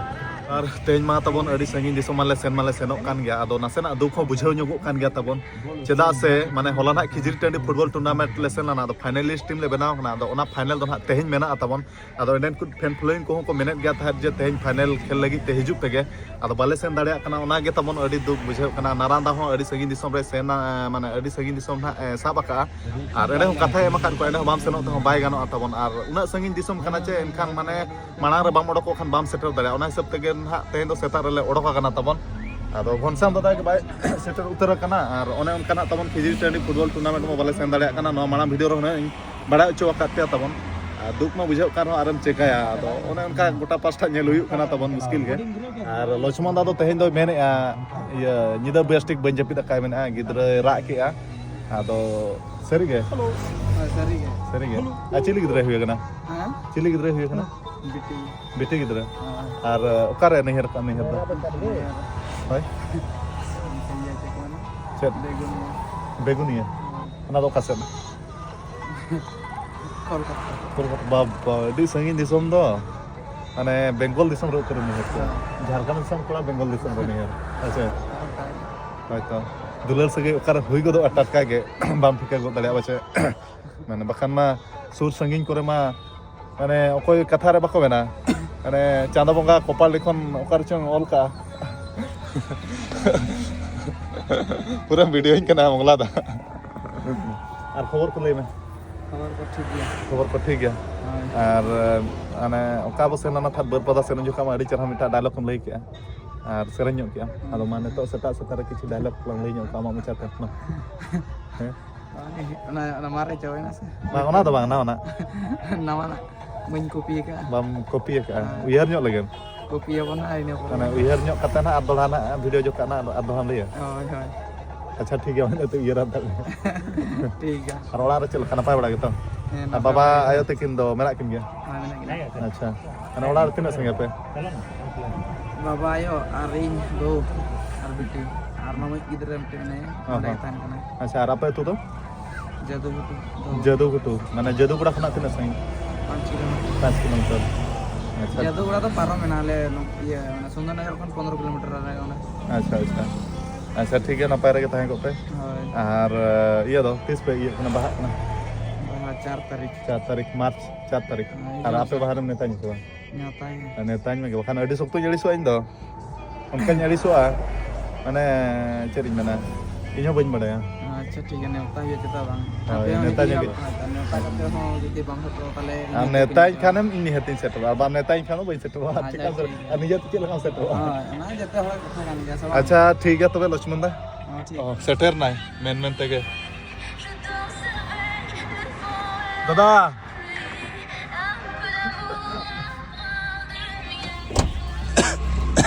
ᱟᱨ ᱛᱮᱦᱮᱧ ᱢᱟ ᱛᱟᱵᱚᱱ ᱟᱹᱰᱤ ᱥᱟᱺᱜᱤᱧ ᱫᱤᱥᱚᱢ ᱢᱟᱞᱮ ᱥᱮᱱ ᱢᱟᱞᱮ ᱥᱮᱱᱚᱜ ᱠᱟᱱ ᱜᱮᱭᱟ, ᱟᱫᱚ ᱱᱟᱥᱮᱱᱟᱜ ᱫᱩᱠ ᱦᱚᱸ ᱵᱩᱡᱷᱟᱹᱣ ᱧᱚᱜᱚᱜ ᱠᱟᱱ ᱜᱮᱭᱟ ᱛᱟᱵᱚᱱ᱾ ᱪᱮᱫᱟᱜ ᱥᱮ ᱢᱟᱱᱮ ᱦᱚᱞᱟ ᱱᱟᱜ ᱠᱷᱤᱡᱤᱨ ᱴᱟᱺᱰᱤ ᱯᱷᱩᱴᱵᱚᱞ ᱴᱩᱨᱱᱟᱢᱮᱱᱴ ᱞᱮ ᱥᱮᱱ ᱞᱮᱱᱟ, ᱟᱫᱚ ᱯᱷᱟᱭᱱᱟᱞᱤᱥᱴ ᱴᱤᱢ ᱞᱮ ᱵᱮᱱᱟᱣ ᱠᱟᱱᱟ, ᱟᱫᱚ ᱚᱱᱟ ᱯᱷᱟᱭᱱᱟᱞ ᱫᱚ ᱱᱟᱦᱟᱜ ᱛᱮᱦᱮᱧ ᱢᱮᱱᱟᱜᱼᱟ ᱛᱟᱵᱚᱱ᱾ ᱟᱫᱚ ᱮᱱᱮᱱ ᱠᱚ ᱯᱷᱮᱱ ᱯᱷᱚᱞᱳᱭᱤᱝ ᱠᱚᱦᱚᱸ ᱠᱚ ᱢᱮᱱᱮᱫ ᱜᱮᱭᱟ ᱛᱟᱦᱮᱸᱫ ᱡᱮ ᱛᱮᱦᱮᱧ ᱯᱷᱟᱭᱱᱮᱞ ᱠᱷᱮᱞ ᱞᱟᱹᱜᱤᱫ ᱛᱮ ᱦᱤᱡᱩᱜ ᱯᱮᱜᱮ᱾ ᱟᱫᱚ ᱵᱟᱞᱮ ᱥᱮᱱ ᱫᱟᱲᱮᱭᱟᱜ ᱠᱟᱱᱟ, ᱚᱱᱟᱜᱮ ᱛᱟᱵᱚᱱ ᱟᱹᱰᱤ ᱫᱩᱠ ᱵᱩᱡᱷᱟᱹᱜ ᱠᱟᱱᱟ᱾ ᱱᱟᱨᱟᱱᱫᱟ ᱦᱚᱸ ᱟᱹᱰᱤ ᱥᱟᱺᱜᱤᱧ ᱫᱤᱥᱚᱢ ᱨᱮ ᱥᱮᱱ, ᱢᱟᱱᱮ ᱟᱹᱰᱤ ᱥᱟᱺᱜᱤᱧ ᱫᱤᱥᱚᱢ ᱱᱟᱦᱟᱜ ᱮ ᱥᱟᱵ ᱟᱠᱟᱜᱼᱟ᱾ ᱟᱨ ᱮᱸᱰᱮ ᱦᱚᱸ ᱠᱟᱛᱷᱟᱭ ᱮᱢ ᱟᱠᱟᱫ ᱠᱚᱣᱟ, ᱮᱸᱰᱮ ᱦᱚᱸ ᱵᱟᱢ ᱥᱮᱱᱚᱜ ᱛᱮᱦᱚᱸ ᱵᱟᱭ ᱜᱟᱱᱚᱜᱼᱟ ᱛᱟᱵᱚᱱ᱾ ᱟᱨ ᱩᱱᱟᱹᱜ ᱥᱟᱺᱜᱤᱧ ᱫᱤᱥᱚᱢ ᱠᱟᱱᱟ ᱪᱮ, ᱮᱱᱠᱷᱟᱱ ᱢᱟᱱᱮ ᱢᱟᱲᱟᱝ ᱨᱮ ᱵᱟᱢ ᱚᱰᱚᱠᱚᱜ ᱠᱷᱟᱱ ᱵᱟᱢ ᱥᱮᱴᱮᱨ ᱫᱟᱲᱮᱭᱟᱜᱼᱟ᱾ ᱚᱱᱟ ᱦᱤᱥᱟᱹᱵ ᱛᱮᱜᱮ ᱱᱟᱦᱟᱜ ᱛᱮᱦᱮᱧ ᱫᱚ ᱥᱮᱛᱟᱜ ᱨᱮᱞᱮ ᱚᱰᱚᱠ ᱟᱠᱟᱱᱟ ᱛᱟᱵᱚᱱ᱾ ᱟᱫᱚ ᱜᱷᱚᱱᱥᱟᱢ ᱫᱟᱫᱟ ᱜᱮ ᱵᱟᱭ ᱥᱮᱴᱮᱨ ᱩᱛᱟᱹᱨ ᱟᱠᱟᱱᱟ᱾ ᱟᱨ ᱚᱱᱮ ᱚᱱᱠᱟᱱᱟᱜ ᱛᱟᱵᱚᱱ ᱠᱷᱤᱡᱤᱨ ᱴᱟᱺᱰᱤ ᱯᱷᱩᱴᱵᱚᱞ ᱴᱩᱨᱱᱟᱢᱮᱱᱴ ᱢᱟ ᱵᱟᱞᱮ ᱥᱮᱱ ᱫᱟᱲᱮᱭᱟᱜ ᱠᱟᱱᱟ᱾ ᱱᱚᱣᱟ ᱢᱟᱲᱟᱝ ᱵᱷᱤᱰᱤᱭᱳ ᱨᱮᱦᱚᱸ ᱤᱧ ᱵᱟᱲᱟᱭ ᱦᱚᱪᱚ ᱟᱠᱟᱫ ᱯᱮᱭᱟ ᱛᱟᱵᱚᱱ᱾ ᱟᱨ ᱫᱩᱠ ᱢᱟ ᱵᱩᱡᱷᱟᱹᱜ ᱠᱟᱱ ᱨᱮᱦᱚᱸ ᱟᱨᱮᱢ ᱪᱮᱠᱟᱭᱟ, ᱟᱫᱚ ᱚᱱᱮ ᱚᱱᱠᱟ ᱜᱚᱴᱟ ᱯᱟᱥᱴᱟ ᱧᱮᱞ ᱦᱩᱭᱩᱜ ᱠᱟᱱᱟ ᱛᱟᱵᱚᱱ ᱢᱩᱥᱠᱤᱞ ᱜᱮ᱾ ᱟᱨ ᱞᱚᱪᱷᱢᱚᱱ ᱫᱟ ᱫᱚ ᱛᱮᱦᱮᱧ ᱫᱚᱭ ᱢᱮᱱᱮᱫᱼᱟ, ᱤᱭᱟᱹ, ᱧᱤᱫᱟᱹ ᱵᱮᱥ ᱴᱷᱤᱠ ᱵᱟᱹᱧ ᱡᱟᱹᱯᱤᱫ ᱟᱠᱟᱫ ᱢᱮᱱᱮᱫᱼᱟ, ᱜᱤᱫᱽᱨᱟᱹᱭ ᱨᱟᱜ ᱠᱮᱜᱼᱟ᱾ ᱟᱫᱚ ᱥᱟᱹᱨᱤᱜᱮ? ᱦᱳᱭ, ᱥᱟᱹᱨᱤᱜᱮ᱾ ᱥᱟᱹᱨᱤᱜᱮ? ᱟᱨ ᱪᱤᱞᱤ ᱜᱤᱫᱽᱨᱟᱹᱭ ᱦᱩᱭ ᱟᱠᱟᱱᱟ? ᱦᱮᱸ? ᱪᱤᱞᱤ ᱜᱤᱫᱽᱨᱟᱹᱭ ᱦᱩᱭ ᱟᱠᱟᱱᱟ? ᱵᱤᱴᱤ᱾ ᱵᱤᱴᱤ ᱜᱤᱫᱽᱨᱟᱹ? ᱦᱳᱭ᱾ ᱟᱨ ᱚᱠᱟᱨᱮ ᱱᱟᱹᱭᱦᱟᱹᱨ ᱠᱟᱜ ᱱᱟᱹᱭᱦᱟᱹᱨ ᱫᱚ? ᱱᱟᱹᱭᱦᱟᱹᱨ᱾ ᱦᱳᱭ? ᱤᱭᱟᱹ ᱪᱮᱫ ᱠᱚ ᱢᱮᱱᱟ? ᱪᱮᱫ? ᱵᱮᱜᱩᱱᱤᱭᱟᱹ᱾ ᱵᱮᱜᱩᱱᱤᱭᱟᱹ? ᱦᱳᱭ᱾ ᱚᱱᱟ ᱫᱚ ᱚᱠᱟ ᱥᱮᱫ? ᱠᱳᱞᱠᱟᱛᱟ᱾ ᱠᱳᱞᱠᱟᱛᱟ, ᱵᱟᱵᱟ, ᱟᱹᱰᱤ ᱥᱟᱺᱜᱤᱧ ᱫᱤᱥᱚᱢ ᱫᱚ᱾ ᱢᱟᱱᱮ, ᱵᱮᱝᱜᱚᱞ ᱫᱤᱥᱚᱢ ᱨᱮ ᱩᱛᱟᱹᱨ ᱱᱟᱹᱭᱦᱟᱹᱨ ᱠᱚ᱾ ᱦᱮᱸ᱾ ᱡᱷᱟᱲᱠᱷᱚᱸᱰ ᱫᱤᱥᱚᱢ ᱠᱚᱲᱟ, ᱵᱮᱝᱜᱚᱞ ᱫᱤᱥᱚᱢ ᱨᱮ ᱱᱟᱹᱭᱦᱟᱹᱨ᱾ ᱟᱪᱪᱷᱟ᱾ ᱚᱱᱠᱟ ᱜᱮ᱾ ᱦᱳᱭᱛᱚ᱾ ᱫᱩᱞᱟᱹᱲ ᱥᱟᱹᱜᱟᱹᱭ ᱚᱠᱟᱨᱮ ᱦᱩᱭ ᱜᱚᱫᱚᱜᱼᱟ, ᱴᱟᱴᱠᱟ ᱜᱮ ᱵᱟᱢ ᱴᱷᱤᱠᱟᱹ ᱜᱚᱫ ᱫᱟᱲᱮᱭᱟᱜᱼᱟ ᱯᱟᱪᱮ᱾ ᱢᱟᱱᱮ, ᱵᱟᱠᱷᱟᱱ ᱢᱟ ᱥᱩᱨ ᱥᱟᱺᱜᱤᱧ ᱠᱚᱨᱮ ᱢᱟ, ᱢᱟᱱᱮ, ᱚᱠᱚᱭ ᱠᱟᱛᱷᱟ ᱨᱮ ᱵᱟᱠᱚ ᱢᱮᱱᱟ, ᱢᱟᱱᱮ, ᱪᱟᱸᱫᱚ ᱵᱚᱸᱜᱟ ᱠᱚᱯᱟᱞ ᱞᱤᱠᱷᱚᱱ ᱚᱠᱟ ᱨᱮᱪᱚᱝ ᱚᱞ ᱠᱟᱜᱼᱟ᱾ ᱯᱩᱨᱟᱹᱢ ᱵᱷᱤᱰᱤᱭᱳᱧ ᱠᱟᱱᱟ, ᱢᱚᱝᱞᱟ ᱫᱟ᱾ ᱟᱨ ᱠᱷᱚᱵᱚᱨ ᱠᱚ ᱞᱟᱹᱭ ᱢᱮ᱾ ᱠᱷᱚᱵᱚᱨ ᱠᱚ ᱴᱷᱤᱠ ᱜᱮᱭᱟ᱾ ᱠᱷᱚᱵᱚᱨ ᱠᱚ ᱴᱷᱤᱠ ᱜᱮᱭᱟ᱾ ᱦᱳᱭ᱾ ᱟᱨ, ᱢᱟᱱᱮ, ᱚᱠᱟ ᱵᱚ ᱥᱮᱱ ᱞᱮᱱᱟ ᱛᱷᱟᱨ ᱵᱟᱹᱨᱯᱟᱫᱟ ᱥᱮᱱ, ᱩᱱ ᱡᱚᱠᱷᱟᱡ ᱢᱟ ᱟᱹᱰᱤ ᱪᱮᱦᱨᱟ ᱢᱤᱫᱴᱟᱝ ᱰᱟᱭᱞᱚᱜ ᱮᱢ ᱞᱟᱹᱭ ᱠᱮᱜᱼᱟ ᱟᱨ ᱥᱮᱨᱮᱧ ᱧᱚᱜ ᱠᱮᱜᱼᱟ᱾ ᱟᱫᱚ ᱢᱟ, ᱱᱤᱛᱚᱜ ᱥᱮᱛᱟᱜ ᱥᱮᱛᱟᱜ ᱨᱮ ᱠᱤᱪᱷᱩ ᱰᱟᱭᱞᱚᱜ ᱞᱟᱝ ᱞᱟᱹᱭ ᱧᱚᱜ ᱠᱟᱜᱼᱟ ᱟᱢᱟᱜ ᱢᱚᱪᱟᱛᱮ᱾ ᱢᱟ᱾ ᱦᱮᱸ? ᱚᱱᱟ, ᱚᱱᱟ ᱢᱟᱨᱮ ᱪᱟᱵᱟᱭᱮᱱᱟ ᱥᱮ? ᱵᱟᱝ, ᱚᱱᱟ ᱫᱚ ᱵᱟᱝ, ᱱᱟᱣᱟᱱᱟᱜ᱾ ᱱᱟᱣᱟᱱᱟᱜ? ᱵᱟᱹᱧ ᱠᱚᱯᱤ ᱟᱠᱟᱫᱼᱟ᱾ ᱵᱟᱢ ᱠᱚᱯᱤ ᱟᱠᱟᱫᱼᱟ? ᱦᱮᱸ᱾ ᱩᱭᱦᱟᱹᱨ ᱧᱚᱜ ᱞᱮᱜᱮᱢ᱾ ᱠᱚᱯᱤᱭᱟᱵᱚᱱ ᱦᱟᱸᱜ ᱤᱱᱟᱹ ᱯᱚᱨᱮ᱾ ᱢᱟᱱᱮ, ᱩᱭᱦᱟᱹᱨ ᱧᱚᱜ ᱠᱟᱛᱮ ᱱᱟᱦᱟᱜ ᱟᱨ ᱫᱚᱦᱲᱟ ᱱᱟᱦᱟᱜ ᱵᱷᱤᱰᱤᱭᱳ ᱡᱚᱠᱷᱟᱜ ᱱᱟᱦᱟᱜ ᱟᱨ ᱫᱚᱦᱲᱟᱢ ᱞᱟᱹᱭᱟ᱾ ᱦᱳᱭ, ᱦᱳᱭ᱾ ᱟᱪᱪᱷᱟ, ᱴᱷᱤᱠ ᱜᱮᱭᱟ, ᱢᱟᱱᱮ ᱛᱚ ᱩᱭᱦᱟᱹᱨ ᱟᱱ ᱛᱟᱞᱮ᱾ ᱴᱷᱤᱠ ᱜᱮᱭᱟ᱾ ᱟᱨ ᱚᱲᱟᱜ ᱨᱮ ᱪᱮᱫ ᱞᱮᱠᱟ, ᱱᱟᱯᱟᱭ ᱵᱟᱲᱟ ᱜᱮᱛᱚ? ᱦᱮᱸ, ᱟᱨ ᱱᱟᱯᱟᱭ ᱵᱟᱵᱟ ᱵᱟᱲᱟ ᱜᱮ᱾ ᱟᱭᱳ ᱛᱟᱹᱠᱤᱱ ᱫᱚ ᱢᱮᱱᱟᱜ ᱠᱤᱱ ᱜᱮᱭᱟ? ᱦᱮᱸ, ᱢᱮᱱᱟᱜ ᱠᱤᱱᱟ᱾ ᱟᱪᱪᱷᱟ, ᱢᱟᱱᱮ ᱚᱲᱟᱜ ᱨᱮ ᱛᱤᱱᱟᱹᱜ ᱥᱟᱸᱜᱮ ᱟᱯᱮ? ᱵᱟᱵᱟ, ᱟᱭᱳ ᱟᱨ ᱤᱧ ᱵᱟᱹᱦᱩ ᱟᱨ ᱵᱤᱴᱤ ᱟᱨ ᱢᱟᱢᱟᱭᱤᱡ ᱜᱤᱫᱽᱨᱟᱹ ᱢᱤᱫᱴᱮᱱ ᱢᱮᱱᱟᱭᱟ, ᱚ ᱚᱸᱰᱮ ᱦᱚᱸ᱾ ᱜᱮ ᱛᱟᱦᱮᱱ ᱠᱟᱱᱟᱭ᱾ ᱟᱪᱪᱷᱟ, ᱟᱨ ᱟᱯᱮ ᱟᱹᱛᱩ ᱫᱚ? ᱡᱟᱹᱫᱩ ᱜᱷᱩᱴᱩ᱾ ᱡᱟᱹᱫᱩ ᱜᱷᱩᱴᱩ, ᱢᱟᱱᱮ ᱡᱟᱹᱫᱩ ᱜᱚᱲᱟ ᱠᱷᱚᱱᱟᱜ ᱛᱤᱱᱟᱹᱜ ᱥᱟᱺᱜᱤᱧ? ᱯᱟᱸᱪ ᱠᱤᱞᱳᱢᱤᱴᱟᱨ᱾ ᱯᱟᱸᱪ ᱠᱤᱞᱳᱢᱤᱴᱟᱨ᱾ ᱟᱪᱪᱷᱟ᱾ ᱡᱟᱹᱫᱩ ᱜᱚᱲᱟ ᱫᱚ ᱯᱟᱨᱚᱢ ᱮᱱᱟ, ᱟᱞᱮ ᱱᱚ-, ᱤᱭᱟᱹ, ᱚᱱᱟ ᱥᱩᱱᱫᱚᱨᱱᱚᱜᱚᱨ ᱠᱷᱚᱱ ᱯᱚᱱᱨᱚ ᱠᱤᱞᱳᱢᱤᱴᱟᱨ ᱟᱞᱮ ᱚᱸᱰᱮ᱾ ᱟᱪᱪᱷᱟ, ᱟᱪᱪᱷᱟ᱾ ᱟᱪᱪᱷᱟ, ᱴᱷᱤᱠ ᱜᱮᱭᱟ, ᱱᱟᱯᱟᱭ ᱨᱮᱜᱮ ᱛᱟᱦᱮᱸ ᱠᱚᱜ ᱯᱮ᱾ ᱦᱳᱭ᱾ ᱟᱨ, ᱤᱭᱟᱹ ᱫᱚ ᱛᱤᱥ ᱯᱮ ᱤᱭᱟᱹᱜ ᱠᱟᱱᱟ, ᱵᱟᱦᱟᱜ ᱠᱟᱱᱟ? ᱵᱟᱦᱟ ᱪᱟᱨ ᱛᱟᱹᱨᱤᱠᱷ᱾ ᱪᱟᱨ ᱛᱟᱹᱨᱤᱠᱷ, ᱢᱟᱨᱪ ᱪᱟᱨ ᱛᱟᱹᱨᱤᱠᱷ᱾ ᱦᱳᱭ, ᱟᱨ ᱦᱤᱡᱩᱜ ᱟᱯᱮ ᱢᱮ᱾ ᱵᱟᱦᱟ ᱨᱮᱢ ᱱᱮᱣᱛᱟᱧᱟ ᱥᱮ ᱵᱟᱝ? ᱱᱮᱣᱛᱟ ᱜᱮ᱾ ᱟᱨ ᱱᱮᱣᱛᱟᱧ ᱢᱮ, ᱵᱟᱠᱷᱟᱱ ᱟᱹᱰᱤ ᱥᱚᱠᱛᱚᱧ ᱟᱹᱲᱤᱥᱚᱜᱼᱟ ᱤᱧ ᱫᱚ᱾ ᱚᱱᱠᱟᱧ ᱟᱹᱲᱤᱥᱚᱜᱼᱟ, ᱢᱟᱱᱮ, ᱪᱮᱫ ᱤᱧ ᱢᱮᱱᱟ, ᱤᱧ ᱦᱚᱸ ᱵᱟᱹᱧ ᱵᱟᱲᱟᱭᱟ᱾ ᱟᱪᱪᱷᱟ, ᱴᱷᱤᱠ ᱜᱮᱭᱟ, ᱱᱮᱣᱛᱟ ᱦᱩᱭᱩᱜᱼᱟ, ᱪᱮᱫᱟᱜ ᱵᱟᱝ? ᱦᱳᱭ, ᱟᱯᱮ ᱦᱚᱸ ᱱᱮᱣᱛᱟ ᱡᱩᱫᱤ ᱧᱚᱜ ᱟᱯᱮ-, ᱜᱮ᱾ ᱦᱳᱭ, ᱱᱮᱣᱛᱟ ᱠᱟᱛᱮ ᱦᱚᱸ ᱡᱩᱫᱤ ᱵᱟᱢ ᱥᱮᱴᱮᱨᱚᱜᱼᱟ, ᱛᱟᱦᱞᱮ ᱤᱧ ᱟᱢ ᱦᱚᱸ ᱱᱮᱣᱛᱟᱧ ᱵᱟᱹᱧ ᱠᱷᱟᱱᱮᱢ, ᱤᱧ ᱱᱤᱦᱟᱹᱛᱤᱧ ᱥᱮᱴᱮᱨᱚᱜᱼᱟ, ᱟᱨ ᱵᱟᱢ ᱱᱮᱣᱛᱟᱧ ᱠᱷᱟᱱ ᱫᱚ ᱵᱟᱹᱧ ᱥᱮᱴᱮᱨᱚᱜᱼᱟ᱾ ᱟᱨ ᱟᱪᱪᱷᱟ, ᱪᱮᱠᱟ ᱥᱮ-, ᱴᱷᱤᱠ ᱜᱮᱭᱟ᱾ ᱟᱨ ᱱᱤᱡᱮ ᱛᱮ ᱪᱮᱫ ᱞᱮᱠᱟᱢ ᱥᱮᱴᱮᱨᱚᱜᱼᱟ? ᱦᱳᱭ, ᱚᱱᱟ ᱡᱚᱛᱚ ᱦᱚᱲᱟᱜ ᱠᱟᱛᱷᱟ ᱠᱟᱱ ᱜᱮᱭᱟ, ᱥᱮ ᱵᱟᱝ? ᱟᱪᱪᱷᱟ, ᱴᱷᱤᱠ ᱜᱮᱭᱟ ᱛᱚᱵᱮ, ᱞᱚᱪᱷᱢᱚᱱ ᱫᱟ᱾ ᱦᱚᱸ, ᱴᱷᱤᱠ᱾ ᱚ, ᱥᱮᱴᱮᱨ ᱱᱟᱭ ᱢᱮᱱ ᱢᱮᱱ ᱛᱮᱜᱮ᱾ ᱫᱟᱫᱟ!